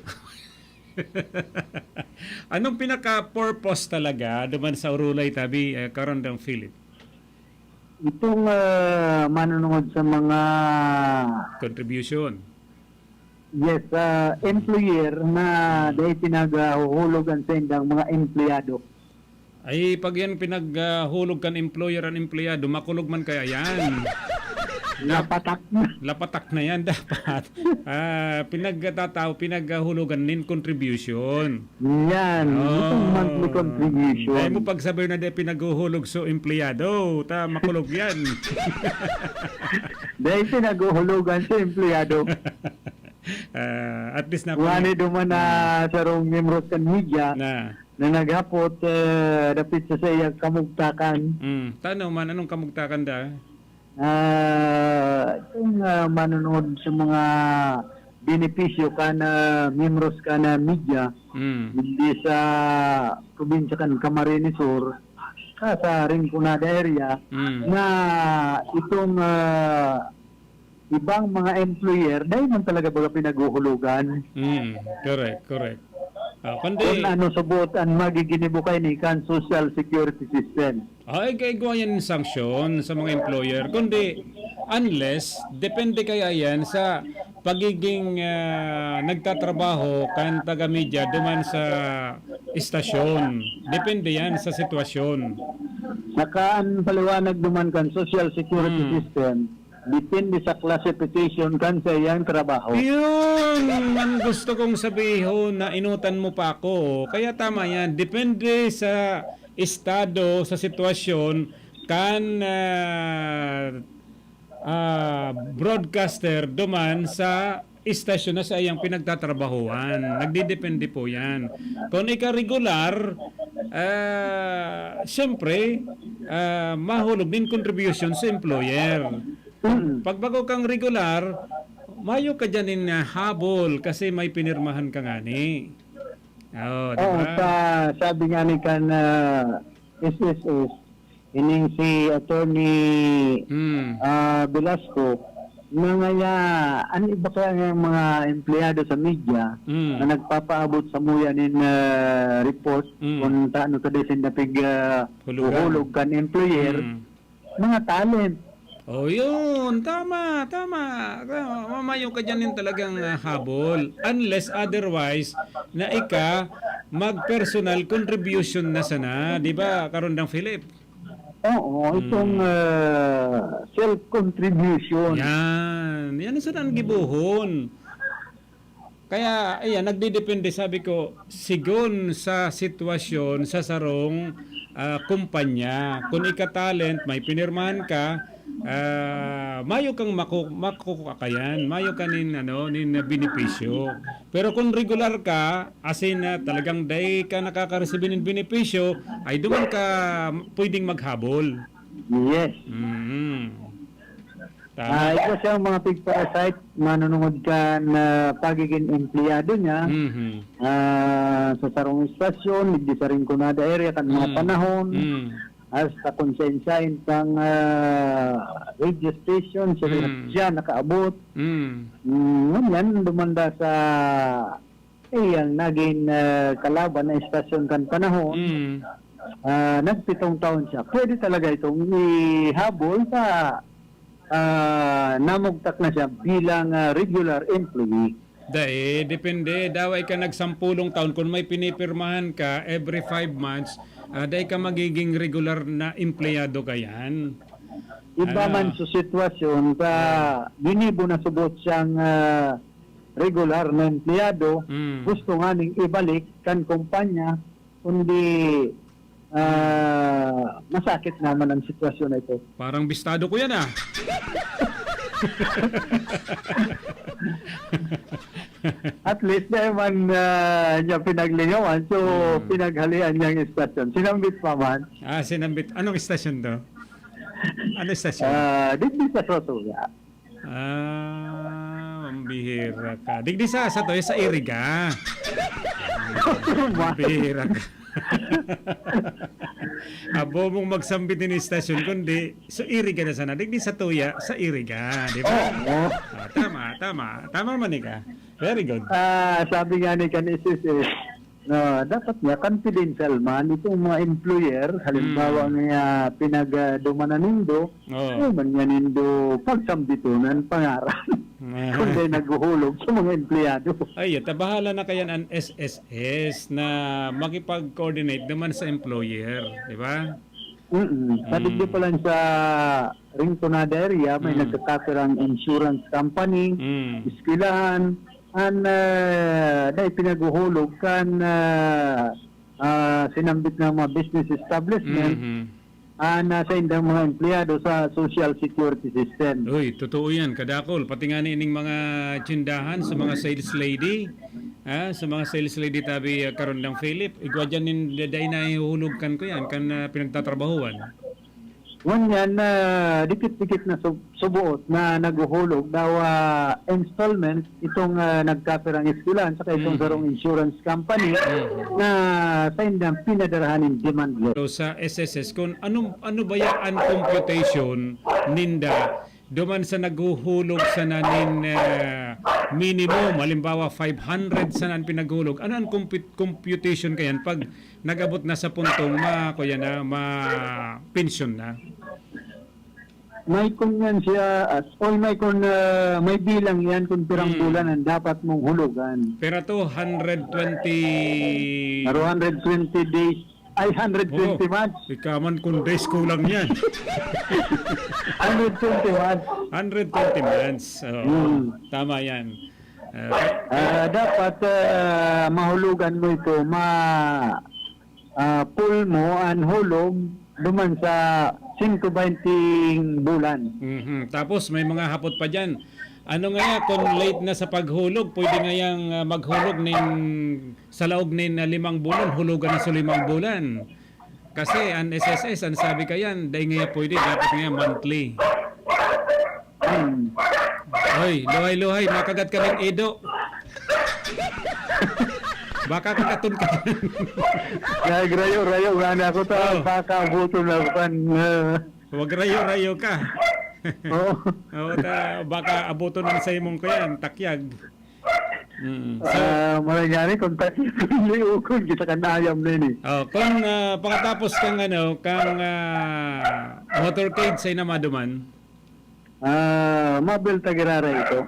Anong pinaka-purpose talaga duman sa Orolay tabi, eh, Karandang Philip? Itong, ah, manunungod sa mga Contribution. Yes, ah, employer na dai pinaghuhulog an saindang mga empleyado. Ay, pag yan pinaghulog kan employer an empleyado, makulog man kaya yan. Dap- Lapatak na. Lapatak na yan dapat. Ah, pinagtatao, pinaghulugan nin contribution. Yan, Oh. itong monthly contribution. Dahil mo pagsabi na di pinaghuhulog so empleyado, ta makulog yan. Dahil pinaghuhulugan sa empleyado. Ah, at least na Wani duman na Hmm. sarong membros kan media Na. na naghapot, eh, dapit sa saiyang kamugtakan. Hmm. Tano man, anong kamugtakan da? Ah, itong, ah, manunod sa mga benepisyo kan, ah, miyembros kan, ah, media, Hmm. digdi sa probinsya kan Camarines Sur, sa, sa Rinconada area, Hmm. na itong, ah, ibang mga employer, dai man talaga baga pinaghuhulugan. Hmm. Correct, correct. Ah, kundi Kung ano subot ang magiginibo kaini kan social security system. Ah, igwa yan sanksyon sa mga employer. Kundi, unless, depende kaya yan sa pagiging, ah, nagtatrabaho kan taga-media duman sa istasyon. Depende yan sa sitwasyon. Saka ang paliwanag duman kan social security Hmm. system, depende sa classification kan sa iyang trabaho. Yun ang gusto kong sabihon na inutan mo pa ako. Kaya tama yan. Depende sa estado, sa sitwasyon, kan, ah, ah, broadcaster duman sa istasyon na sa iyang pinagtatrabahuan. Nagdidepende po yan. Kung ika regular, ah, siyempre, ah, mahulog din contribution sa employer. Mm. Pag bako kang regular, mayo ka dyan in, ah, habol kasi may pinirmahan ka ngani. Oh, di Oo, ba? sa, sabi nga ni kan, ah, S S S, ining si Attorney, Hmm. ah, Velasco, na ngaya, ang iba kaya nga mga empleyado sa media Hmm. na nagpapaabot sa muya nin, ah, report Hmm. kung taano ta dai sinda pig, ah, Hulugan. huhulog kan employer, Hmm. mga talent. Oh, yun. Tama, tama. Tama. Mamayo ka dyan yung talagang, ah, habol. Unless otherwise, na ika mag-personal contribution na sana. Di ba, Karondang Philip? Oo, itong, Hmm. ah, self-contribution. Yan. Yan ang sana ang gibohon. Kaya, ayan, nagdedepende, sabi ko, sigon sa sitwasyon sa sarong, ah, kumpanya. Kung ika-talent, may pinirmahan ka, ah, mayo kang maku-, makukakayan, mayo ka nin, ano, nin benepisyo. Pero kung regular ka, as in, ah, talagang dai ka nakakaresibi nin benepisyo, ay duman ka pwedeng maghabol. Yes. Mm. Tama. Ah, ika siyang mga pigparasite, manunungod kan pagiging empleyado niya, Mhm. ah, sa sarong estasyon, digdi sa Rinconada area, kan mga Mm. panahon, Mm. hasta kung saen-saen pang, ah, radio station, siya, Mm. siya nakaabot. Mm. Mm, ngunyan, dumanda sa iyang nagin, ah, kalaban na estasyon kan panahon, Mm. ah, nagpitong taon siya. Pwede talaga itong ihabol sa, ah, namugtak na siya bilang, ah, regular employee. Dai, depende. Daw ay ka nagsampulong taon. Kung may pinipirmahan ka every five months, ah, dai ka magiging regular na empleyado ka yan. Iba Ah. man sa sitwasyon sa ginibo na subot siyang, ah, regular na empleyado, Mm. gusto nga ning ibalik kan kumpanya, kundi, ah, masakit naman ang sitwasyon na ito. Parang bistado ko yan, ah. At least, dahil man, ah, niya pinaglingawan, so, Mm. pinaghalian niyang istasyon. Sinambit pa man. Ah, sinambit. Anong istasyon to? Ano istasyon? Ah, digdi sa Sorsogon. Ah, mambihira ka. Digdi sa, sa to, sa Iriga. Mambihira ka. Abo mong magsambit nin istasyon, kundi sa Iriga na sana. Digdi sa Tuya, sa Iriga, di ba? Oo. Ah, tama, tama. Tama man ika. Very good. Ah, sabi nga ni kan S S S, no, dapat nga confidential man itong mga employer, halimbawa Mm. nga pinagdumanan nindo, Oo. oh, man nga nindo pagsambitunan, pangaran. Ah. Kung kayo naghuhulog sa mga empleyado. Ay, ta bahala na kayan an S S S na makipag-coordinate naman sa employer, di ba? Mm. Sa Mm. digdi pa lang sa Rinconada area, may Mm. nagkakapirang insurance company, Mm. eskwelahan, and uh, dahil pinaghuhulog kan uh, uh, sinambit ng mga business establishment, Mhm. ah, nasa indang mga empleyado sa social security system. Uy, totoo yan, kadakol. Pati nga ni ining mga tsindahan, sa mga sales lady, ah, sa mga sales lady tabi, ah, karundang Philip, igwa dyan nin daday na hihuhulog kan ko yan, kan ah, pinagtatrabahuan. Ngunyan na dikit-dikit na sub- subuot na naghuhulog daw ah, installment itong ah, nagkapirang eskwelahan saka itong Mhm. sarong insurance company Mhm. na sa indang pinadarahan ng demand letter. So sa S S S, kung ano, ano ba yan ang computation ninda duman sa naghuhulog sana nin ah, minimum, halimbawa five hundred sana ang pinaghulog. Ano ang comput- computation kayan pag nag-abot na sa puntong ma, kuya na, ma pension na? May kun yan siya, as, oy, may kun ah, may bilang yan kung pirang Hmm. bulan ang dapat mong hulugan. Pero two hundred twenty Pero one hundred twenty days, ay one hundred twenty Oo. Months. Ika man kung days kulang yan. one hundred twenty months. one hundred twenty months. Oo. Hmm. Tama yan. Okay. Ah, dapat ah, mahulugan mo ito, ma ah, pull mo ang hulog duman sa singko baynting bulan. Mhm. Tapos may mga hapot pa dyan. Ano nga kung late na sa paghulog, pwede nga yang ah, maghulog nin sa laog nin ah, limang bulan, hulugan na sa limang bulan. Kasi ang S S S, ang sabi kayan, dahil nga pwede, dapat nga monthly. Hmm. Hoy, luhay-luhay, makagat ka ng ido. Baka kakaton ka. Nagrayo-rayo nga na ako ta, Oh. baka abuton na kan. ah, Huwag rayo-rayo ka. Oo. Oo, ta, baka abuton ng saymong ko yan, takyag. Mm. So, Ah, mangyari kung tayo liukon kita kan ayam na ini. oh, kung ah, pakatapos kang ano, kang ah, motorcade sa inamaduman, Ah, mabel ta girara ito.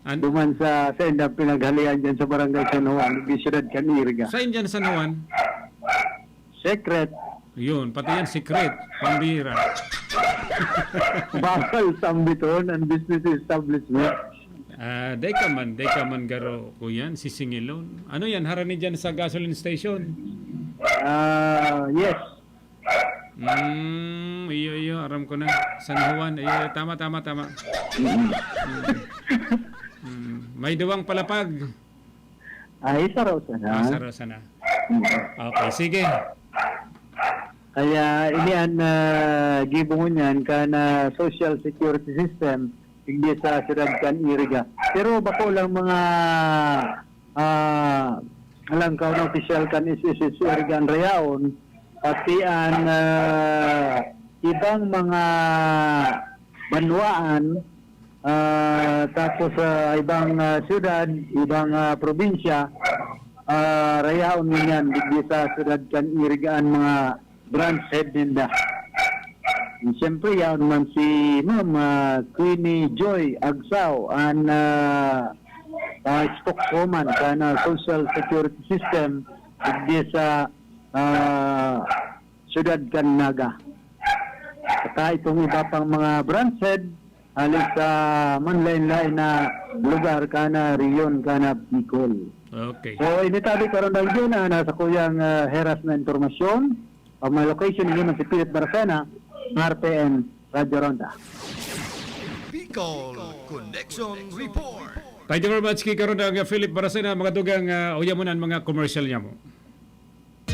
an, Duman sa sa indang pinaghalian dyan sa Barangay San Juan, di siyudad kan Iriga. sa Indian San Juan, Secret. Yun, pati yan secret, pambira. Bawal sambiton ang business establishment. Ah, day ka man, day ka man garo, kuyan, sisingilon. Ano yan, harani dyan sa gasoline station? Ah, yes. Mm, iyo, iyo, aram ko na. San Juan, iyo, tama, tama, tama. Mm. Mm. May duwang palapag. Ay, saraw sana. Ah, saro sana. Mm. Okay, sige. Kaya ini an ah, gibo ngunyan kan ah, social security system digdi sa siyudad kan Iriga. Pero bako lang mga ah, alangkaw na opisyal kan S S S Iriga an rayaon, pati an ah, ibang mga banwaan, ah, tapos sa ibang ah, siyudad, ibang ah, probinsya, ah, rayaon ngunyan digdi sa siyudad kan Iriga an mga branch head ninda. Siyempre, yaon man si Ma'am ah, Queenie Joy Agsaw, an ah, ah, spokeswoman kan ah, social security system digdi sa ah, siyudad kan Naga. Saka itong iba pang mga branch head, hali sa manlain-lain na lugar kan ah, rehiyon kan ah, Bicol. Okay. So, ini tabi karon daw yun, ah, nasa kuyang ah, heras na impormasyon. Ang mga location, ini man si Philip Barcena, R P N, Radyo Ronda. Bicol Connection Report. Thank you very much, Kika Ronda, Philip Baracena, mga dugang uh, uyamunan, mga commercial niya mo.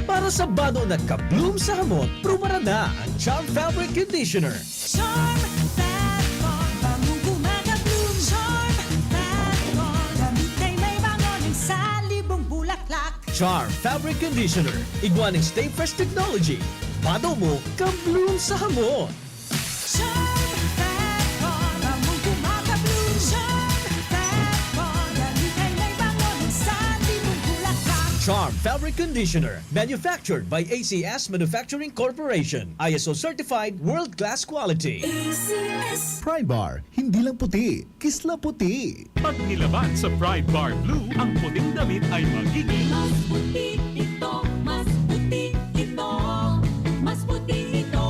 Para sa bano na ka-bloom sa hamot, prubarada ang Charm Fabric Conditioner. Charm Fabric, bangong gumagabloom. Charm Fabric, damit ay may bango ng salibong bulaklak. Charm Fabric Conditioner, igwa ning Stay Fresh Technology. Pado mo, ka-bloom sa hamot. Charm Fat Bar, bangong kumaka-bloom. Charm Fat Bar, dali kay may bango, minsan di mong bulaklak. Charm Fabric Conditioner, manufactured by A C S Manufacturing Corporation. I S O certified, world-class quality. A C S. Pride Bar, hindi lang puti, kisla puti. Pag nilaban sa Pride Bar Blue, ang puting damit ay magiging Mas puti ito, mas puti ito, mas puti ito.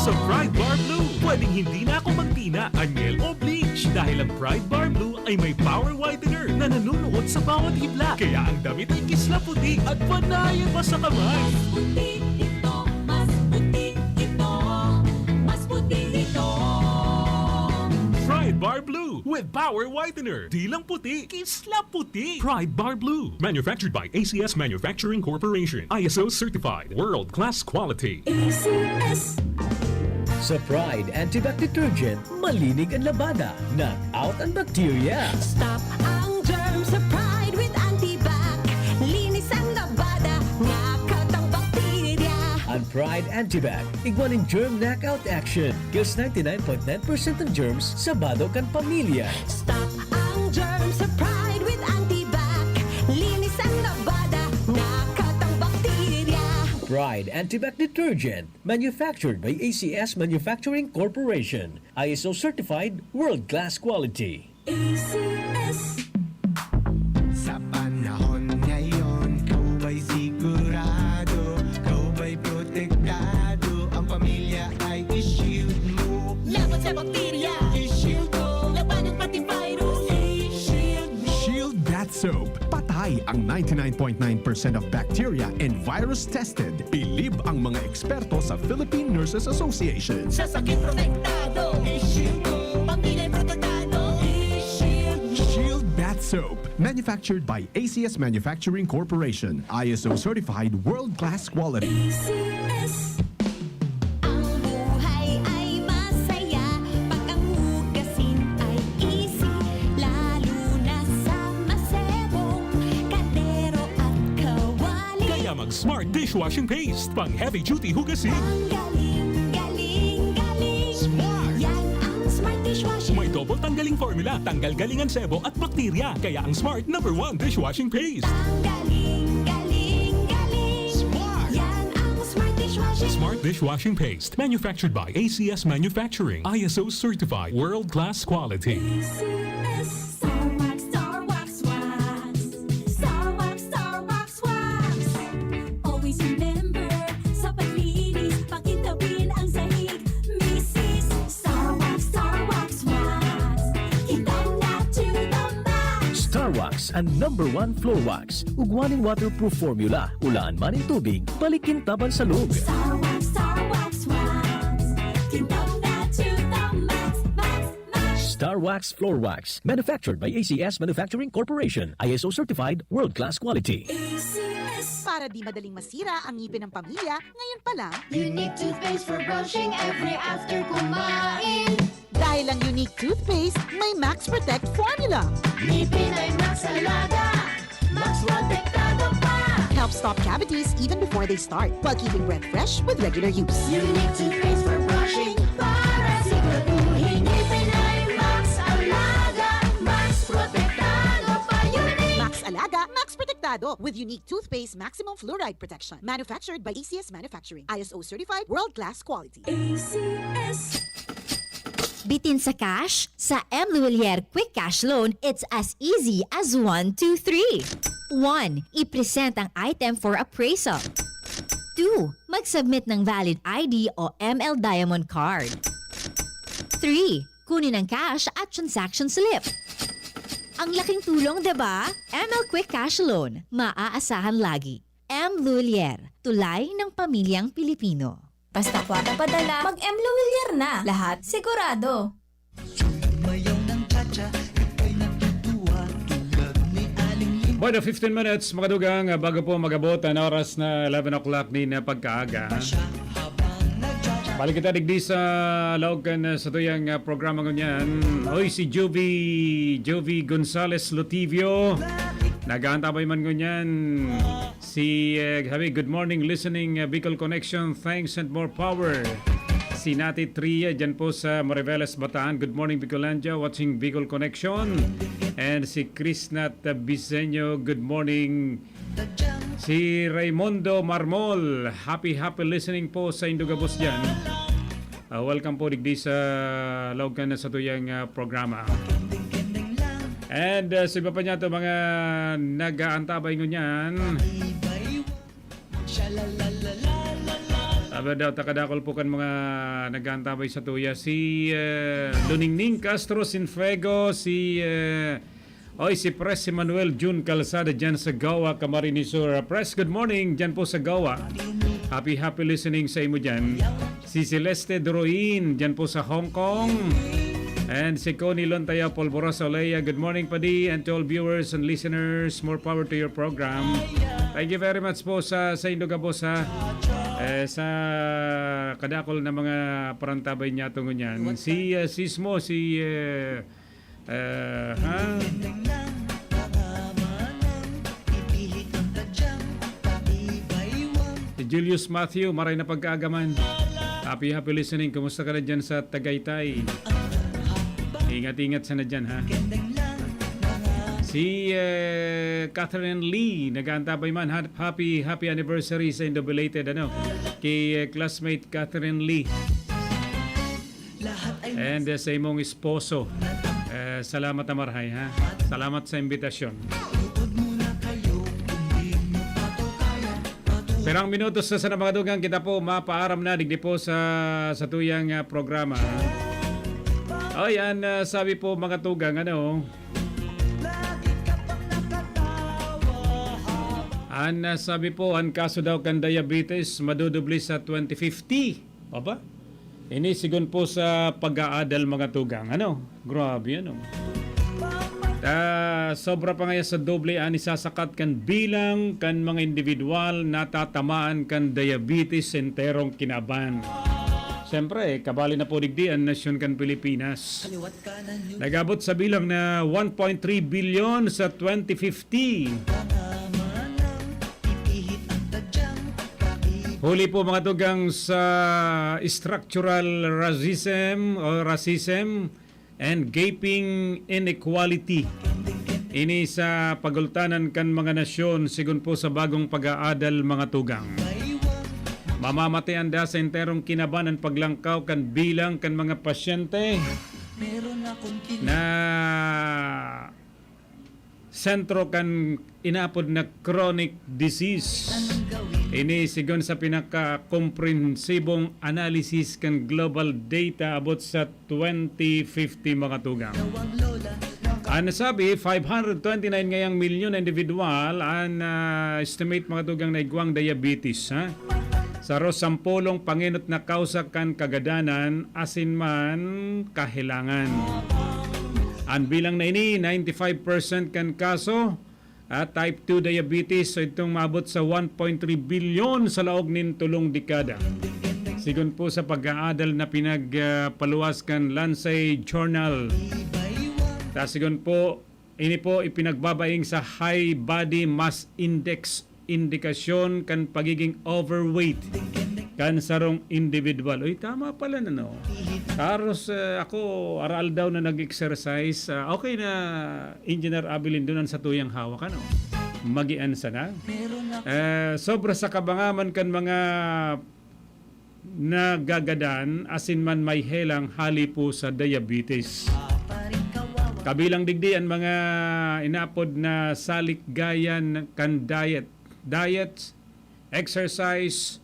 Sa Pride Bar Blue, pwedeng hindi na ako magtina, anyel o bleach dahil ang Pride Bar Blue ay may power whitener na nanunuot sa bawat hibla. Kaya ang damit ay kisla puti at panayan pa sa kamay. Mas puti ito, mas puti ito, mas puti ito. Pride Bar Blue with power whitener. Di lang puti, kisla puti. Pride Bar Blue. Manufactured by A C S Manufacturing Corporation. I S O certified. World-class quality. A C S. Sa Pride Antibac Detergent, malinig ang labada, knock out ang bakterya. Stop ang germ sa Pride with Antibac. Linis ang labada, knock out ang bakterya. Ang Pride Antibac, igwa nin germ knockout action. Kills ninety-nine point nine percent ng germs sa bado kan pamilya. Stop ang germ sa Pride with Antibac. Linis ang labada, knock out ang bakterya. Pride Antibac Detergent, manufactured by A C S Manufacturing Corporation. I S O certified, world-class quality. A C S. Sa panahon ngayon, ikaw ba'y sigurado? Ikaw ba'y protektado? Ang pamilya ay i-shield mo. Laban sa bakterya, i-shield mo. Labanan pati virus, i-shield mo. Shield Bath Soap. Patay ang ninety-nine point nine percent of bacteria and virus tested. Bilib ang mga eksperto sa Philippine Nurses Association. Sa sakit protektado, i-shield mo. Pamilya protektado, i-shield mo. Shield Bath Soap. Manufactured by A C S Manufacturing Corporation. I S O certified, world-class quality. A C S. Ang buhay ay masaya pag ang hugasin ay easy, lalo na sa masebong kaldero at kawali. Kaya mag Smart Dishwashing Paste. Pang heavy duty hugasin. Ang galing, galing, galing. Smart! Yan ang Smart Dishwashing. May double tanggaling formula, tanggal galing ang sebo at bakterya. Kaya ang Smart number one dishwashing paste. Ang galing, galing, galing. Smart! Yan ang Smart Dishwashing. Smart Dishwashing Paste. Manufactured by A C S Manufacturing. I S O certified. World-class quality. A C S. Star Wax, Star Wax, Wax. Star Wax, Star Wax, Wax. Always remember, sa paglinis, pakintabin ang sahig. Misis, Star Wax, Star Wax, Wax. Kintab na to the max. Star Wax, ang number one floor wax. Ugwa nin waterproof formula, ulaan man nin tubig, balik kintab an salog. Star Wax, Star Wax, Wax. Kintab na to the max, max, max. Star Wax Floor Wax, manufactured by A C S Manufacturing Corporation, I S O certified, world-class quality. A C S. Para di madaling masira ang ngipin ng pamilya, ngayon pa lang, Unique toothpaste for brushing every after kumain. Dahil ang Unique Toothpaste may Max Protect Formula. Ngipin ay Max Alaga. Max Protektado pa. Helps stop cavities even before they start, while keeping breath fresh with regular use. Unique toothpaste for brushing para siguraduhin ngipin ay Max Alaga. Max Protektado pa. Unique. Max Alaga, Max Protektado with Unique Toothpaste Maximum Fluoride Protection. Manufactured by A C S Manufacturing. I S O certified, world-class quality. A C S. Bitin sa cash? Sa M Lhuillier Quick Cash Loan, it's as easy as one, two, three. One, i-present ang item for appraisal. Two, mag-submit ng valid I D o M L Diamond Card. Three, kunin ang cash at transaction slip. Ang laking tulong, di ba? M L Quick Cash Loan, maaasahan lagi. M Lhuillier, tulay ng pamilyang Pilipino. Basta kwarta padala, mag-M Lhuillier na. Lahat sigurado. Mayaw ng tsa-tsa, ika'y natutuwa. Tulad ni Aling Lim. Bueno, fifteen minutes, mga dugang, ah, bago po mag-abot ang oras na eleven o'clock nin, ah, pagkaaga. Siya habang nagtsa-tsa. Balik kita digdi sa laog kan, ah, sa tuyang, ah, programa ngunyan. Hoy, si Jovi, Jovi Gonzalez Lotivio. Nag-aantabay man ngunyan si, eh, sabi, "Good morning, listening, eh, Bicol Connection. Thanks and more power." Si Nati Tria, dyan po sa Mariveles, Bataan. "Good morning, Bicolandia. Watching Bicol Connection." And si Chris Nat, uh, Biseño, "Good morning." Si Raymundo Marmol, "Happy, happy listening po sa indugabos dyan." Ah, welcome po digdi sa laog kan satuyang, ah, programa. And, ah, sa iba pa niya to, mga nag-aantabay ngunyan. Aba daw, takadakol po kan mga nag-aantabay sa tuya. Si, ah, Luningning Castro Sinfego, si, ah, oy, si Pres Emmanuel Jun Calzada dyan sa Gawa, Camarines Sur. Pres, good morning dyan po sa Gawa. Happy, happy listening sa imo dyan. Si Celeste Duroin dyan po sa Hong Kong. And si Connie Lontayaw Polvorosa Olea, "Good morning, Padi, and to all viewers and listeners. More power to your program." Thank you very much po sa, sa indo gabos, ha. Eh, sa kadakol na mga parantabay niya tungo niyan. Si, ah, Sismo, si, eh, Eh, ha? Si Julius Matthew, maray na pagkaagaman. Happy, happy listening. Kumusta ka na dyan sa Tagaytay? Ingat-ingat sana dyan, ha? Si, eh, Catherine Lee, nag-aantabay man. Ha-, happy, happy anniversary sa indo belated, ano? Kay, eh, classmate Catherine Lee. And, uh, sa imong esposo, eh, salamat na marahay, ha? Salamat sa imbitasyon. Pirang minutos na sana, mga tugang, kita po mapaaram na digdi po sa, sa tuyang, ah, programa. Oy, an, ah, sabi po, mga tugang, ano? An, ah, sabi po, an kaso daw kan diabetes madudubli sa twenty fifty. Aba? Ini sigon po sa pag-aadal, mga tugang. Ano? Grabe, ano? Ah, sobra pa ngaya sa doble an isasakat kan bilang kan mga individual na tatamaan kan diabetes sa enterong kinaban. Siyempre, kabali na po digdi an nasyon kan Pilipinas. Nag-abot sa bilang na one point three bilyon sa twenty fifty. Huli po, mga tugang, sa structural racism o racism and gaping inequality. Ini sa pagultanan kan mga nasyon, sigon po sa bagong pag-aadal, mga tugang. Mamamatean da sa enterong kinaban an paglangkaw kan bilang kan mga pasyente na sentro kan inaapod na chronic disease. Ini sigon sa pinakakomprehensibong analysis kan global data abot sa twenty fifty, mga tugang. An sabi, five hundred twenty-nine ngayang milyon na individual an, ah, estimate, mga tugang, na igwang diabetes, ha? Saro sampolong pangenot na kausa kan kagadanan asin man kahelangan. An bilang na ini, ninety-five percent kan kaso, ah, type two diabetes, so itong maabot sa one point three bilyon sa laog nin tolong dekada. Sigon po sa pag-aadal na pinag, ah, paluwas kan Lancet Journal. Ta sigon po, ini po ipinagbabaing sa high body mass index, indikasyon kan pagiging overweight kan sarong individual. Uy, tama pala na, no? Tapos, eh, ako, aral daw na nag-exercise. Ah, okay na, Engineer Abilin, doon ang satuyang hawak, ano? Magian sana. Eh, sobra sa kabangaman kan mga nagagadan, asin man may helang hali po sa diabetes. Kabilang digdi an mga inaapod na salikgayan kan diet, diet, exercise,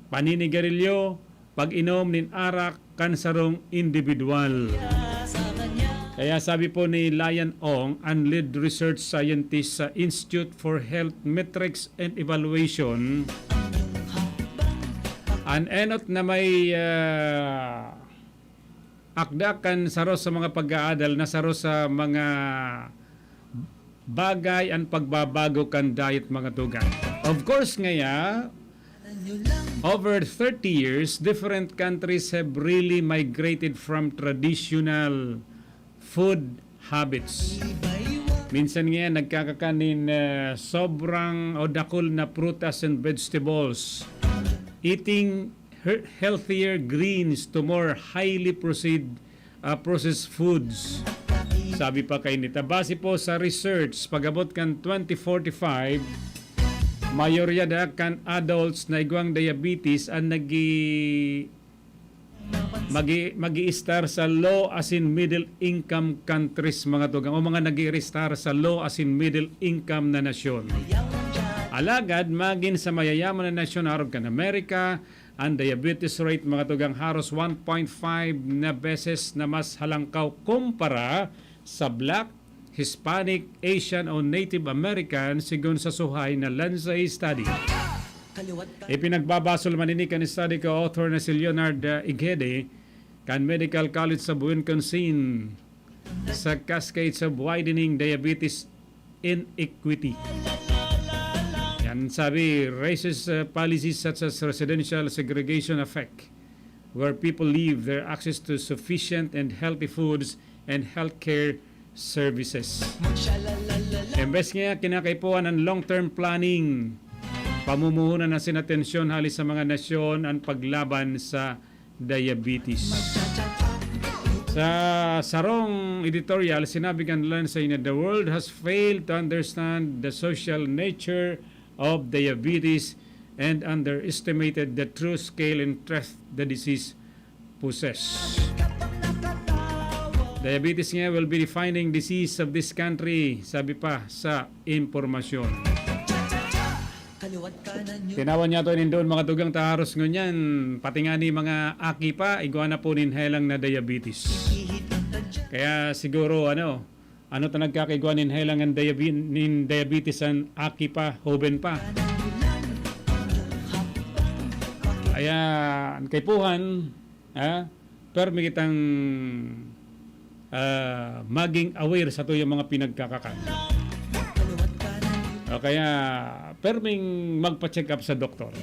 paninigarilyo, pag-inom nin arak kan sarong individual. Kaya sabi po ni Lian Ong, an lead research scientist sa Institute for Health Metrics and Evaluation, an enot na may, ah, akda kan saro sa mga pag-aadal na saro sa mga bagay an pagbabago kan diet, mga tugang. Of course, ngaya, over thirty years, different countries have really migrated from traditional food habits. Minsan nga nagkakakan nin, ah, sobrang o dakul na prutas and vegetables. Eating her-, healthier greens to more highly proceed-, ah, processed foods. Sabi pa kainita, base po sa research, pag-abot kan twenty forty-five, mayorya da kan adults na igwang diabetes ang nagi-, magi-, magi-estar sa low asin middle income countries, mga tugang, o mga nag-i-estar sa low asin middle income na nasyon. Alagad, magin sa mayayaman na nasyon, arog kan Amerika, ang diabetes rate, mga tugang, haros one point five na beses na mas halangkaw kumpara sa Black, Hispanic, Asian o Native American, sigon sa suhay na Lindsay study. Ipinagbabasol man ini kan study ka author na si Leonard, uh, Igede, kan Medical College sa Wisconsin, sa Cascades of Widening Diabetes Inequity. Yan sabi, racist, uh, policies such as residential segregation affect where people live, their access to sufficient and healthy foods and healthcare services. Imbes nga kinakaipuhan ang long-term planning, pamumuhunan na sin atensyon hali sa mga nasyon ang paglaban sa diabetes. Sa sarong editorial, sinabi kan Lindsay na the world has failed to understand the social nature of diabetes and underestimated the true scale and threat the disease poses. Diabetes nga will be defining disease of this country, sabi pa sa impormasyon. Tinawan niya to nindon, mga tugang, taharos ngunyan, pati nga ni mga aki pa, igwa na po nin helang na diabetes. Kaya siguro, ano, ano ta nagkakaigwa nin helang an diabe-, nin diabetes an aki pa, hoben pa. Kaya, an kaipuhan, ha, permi kitang, ah, maging aware sa tuyang mga pinagkakakan. O kaya, perming magpa-check up sa doktor.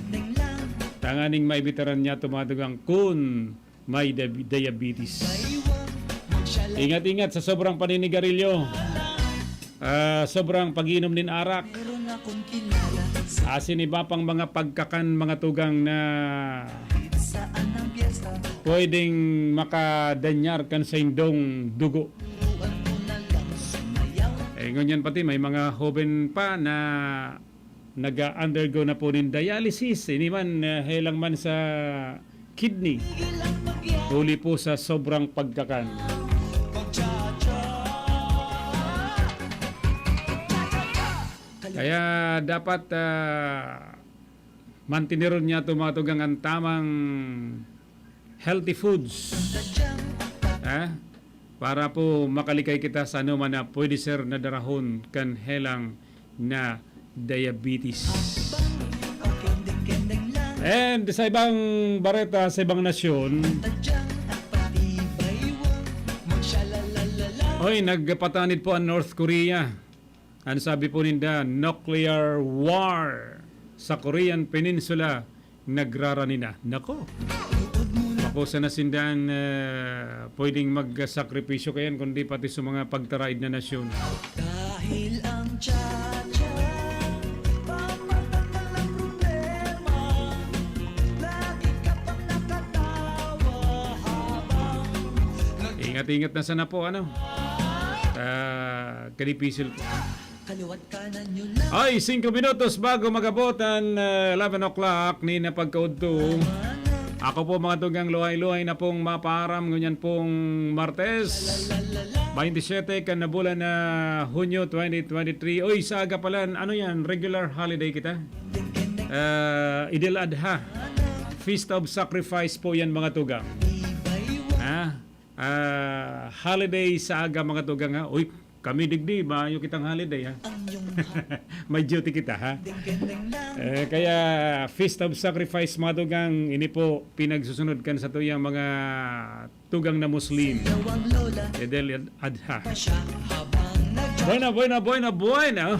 Tanganing maibitaran niya tumadugang kun may diab-, diabetes. Ingat-ingat sa sobrang paninigarilyo. Ah, sobrang pag-iinom nin arak. Asin iba pang mga pagkakan, mga tugang na pwedeng makadanyar kan saindong dugo. Eh, ngunyan pati may mga hoben pa na nag-a-undergo na po nin dialysis. Ini man, eh, helang man sa kidney. Huli po sa sobrang pagkakan. Kaya dapat, ah, mantineron niya tumadugang an tamang healthy foods. Eh? Para po makalikay kita sa anoman na pwede ser na darahon kan helang na diabetes. And sa ibang bareta, sa ibang nasyon, hoy, nagpatanid po ang North Korea. Ano sabi po ninda? Nuclear war sa Korean Peninsula nagrarani na. Nako! Makusa na sinda an, ah, pwedeng magsakripisyo kayan, kundi pati sa mga pagtaraid na nasyon. Dahil ang Chacha, papatakal ang problema, lagi ka pang nakatawa habang nag- Ingat-ingat na sana po, ano? Ah, kadipisil po. Kaliwat kanan nyo lang. Ay, singko minutos bago mag-abot an, ah, eleven o'clock ni na pagkaudto. Ako po, mga tugang, luhay-luhay na pong mapaaram ngunyan pong Martes, twenty-seven kan na bulan na Hunyo twenty twenty-three. Oy, sa aga pala, ano yan? Regular holiday kita? Ah, Idil Adha. Feast of Sacrifice po yan, mga tugang. Ah, ah, holiday sa aga, mga tugang, ha? Uy, kami digdi, maayo kitang holiday, ha? May duty kita, ha? Eh, kaya Feast of Sacrifice, mga tugang, ini po pinagsusunod kan satuyang mga tugang na Muslim. Idil Adha. Buena, buena, buena, buena.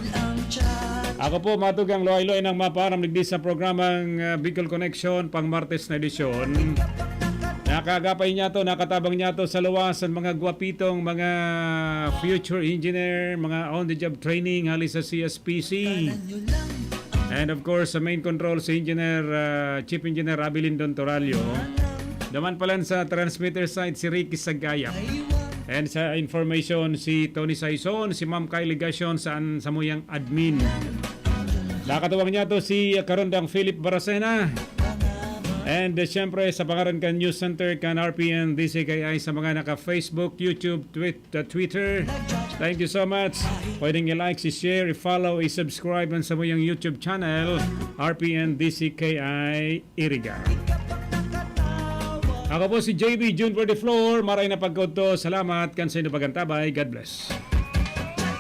Ako po, mga tugang, luhay-luhay nang mapaaram digdi sa programang, ah, Bicol Connection, pang Martes na edisyon. Na Nakagapay niya to, nakatabang niya to sa luwas ang mga gwapitong mga future engineer, mga on-the-job training hali sa C S P C. And of course, sa main control, si Engineer, ah, Chief Engineer Abilindon Toralio. Daman pala sa transmitter side, si Ricky Sagayap. And sa information, si Tony Saison, si Ma'am Kylie Gasyon, saan samuyang admin. Nakatuwang niya to si Karondang Philip Baracena. And uh, siyempre, sa pangaran kan News Center, kan R P N D C K I, sa mga naka-Facebook, YouTube, Twitter, Twitter. Thank you so much. Pwedeng i-like, i-share, i-follow, i-subscribe ang samuyang YouTube channel, R P N D C K I Iriga. Ako po si J B, June forty-four. Maray na pagkaudto. Salamat kan sa inyo pagantabay. God bless.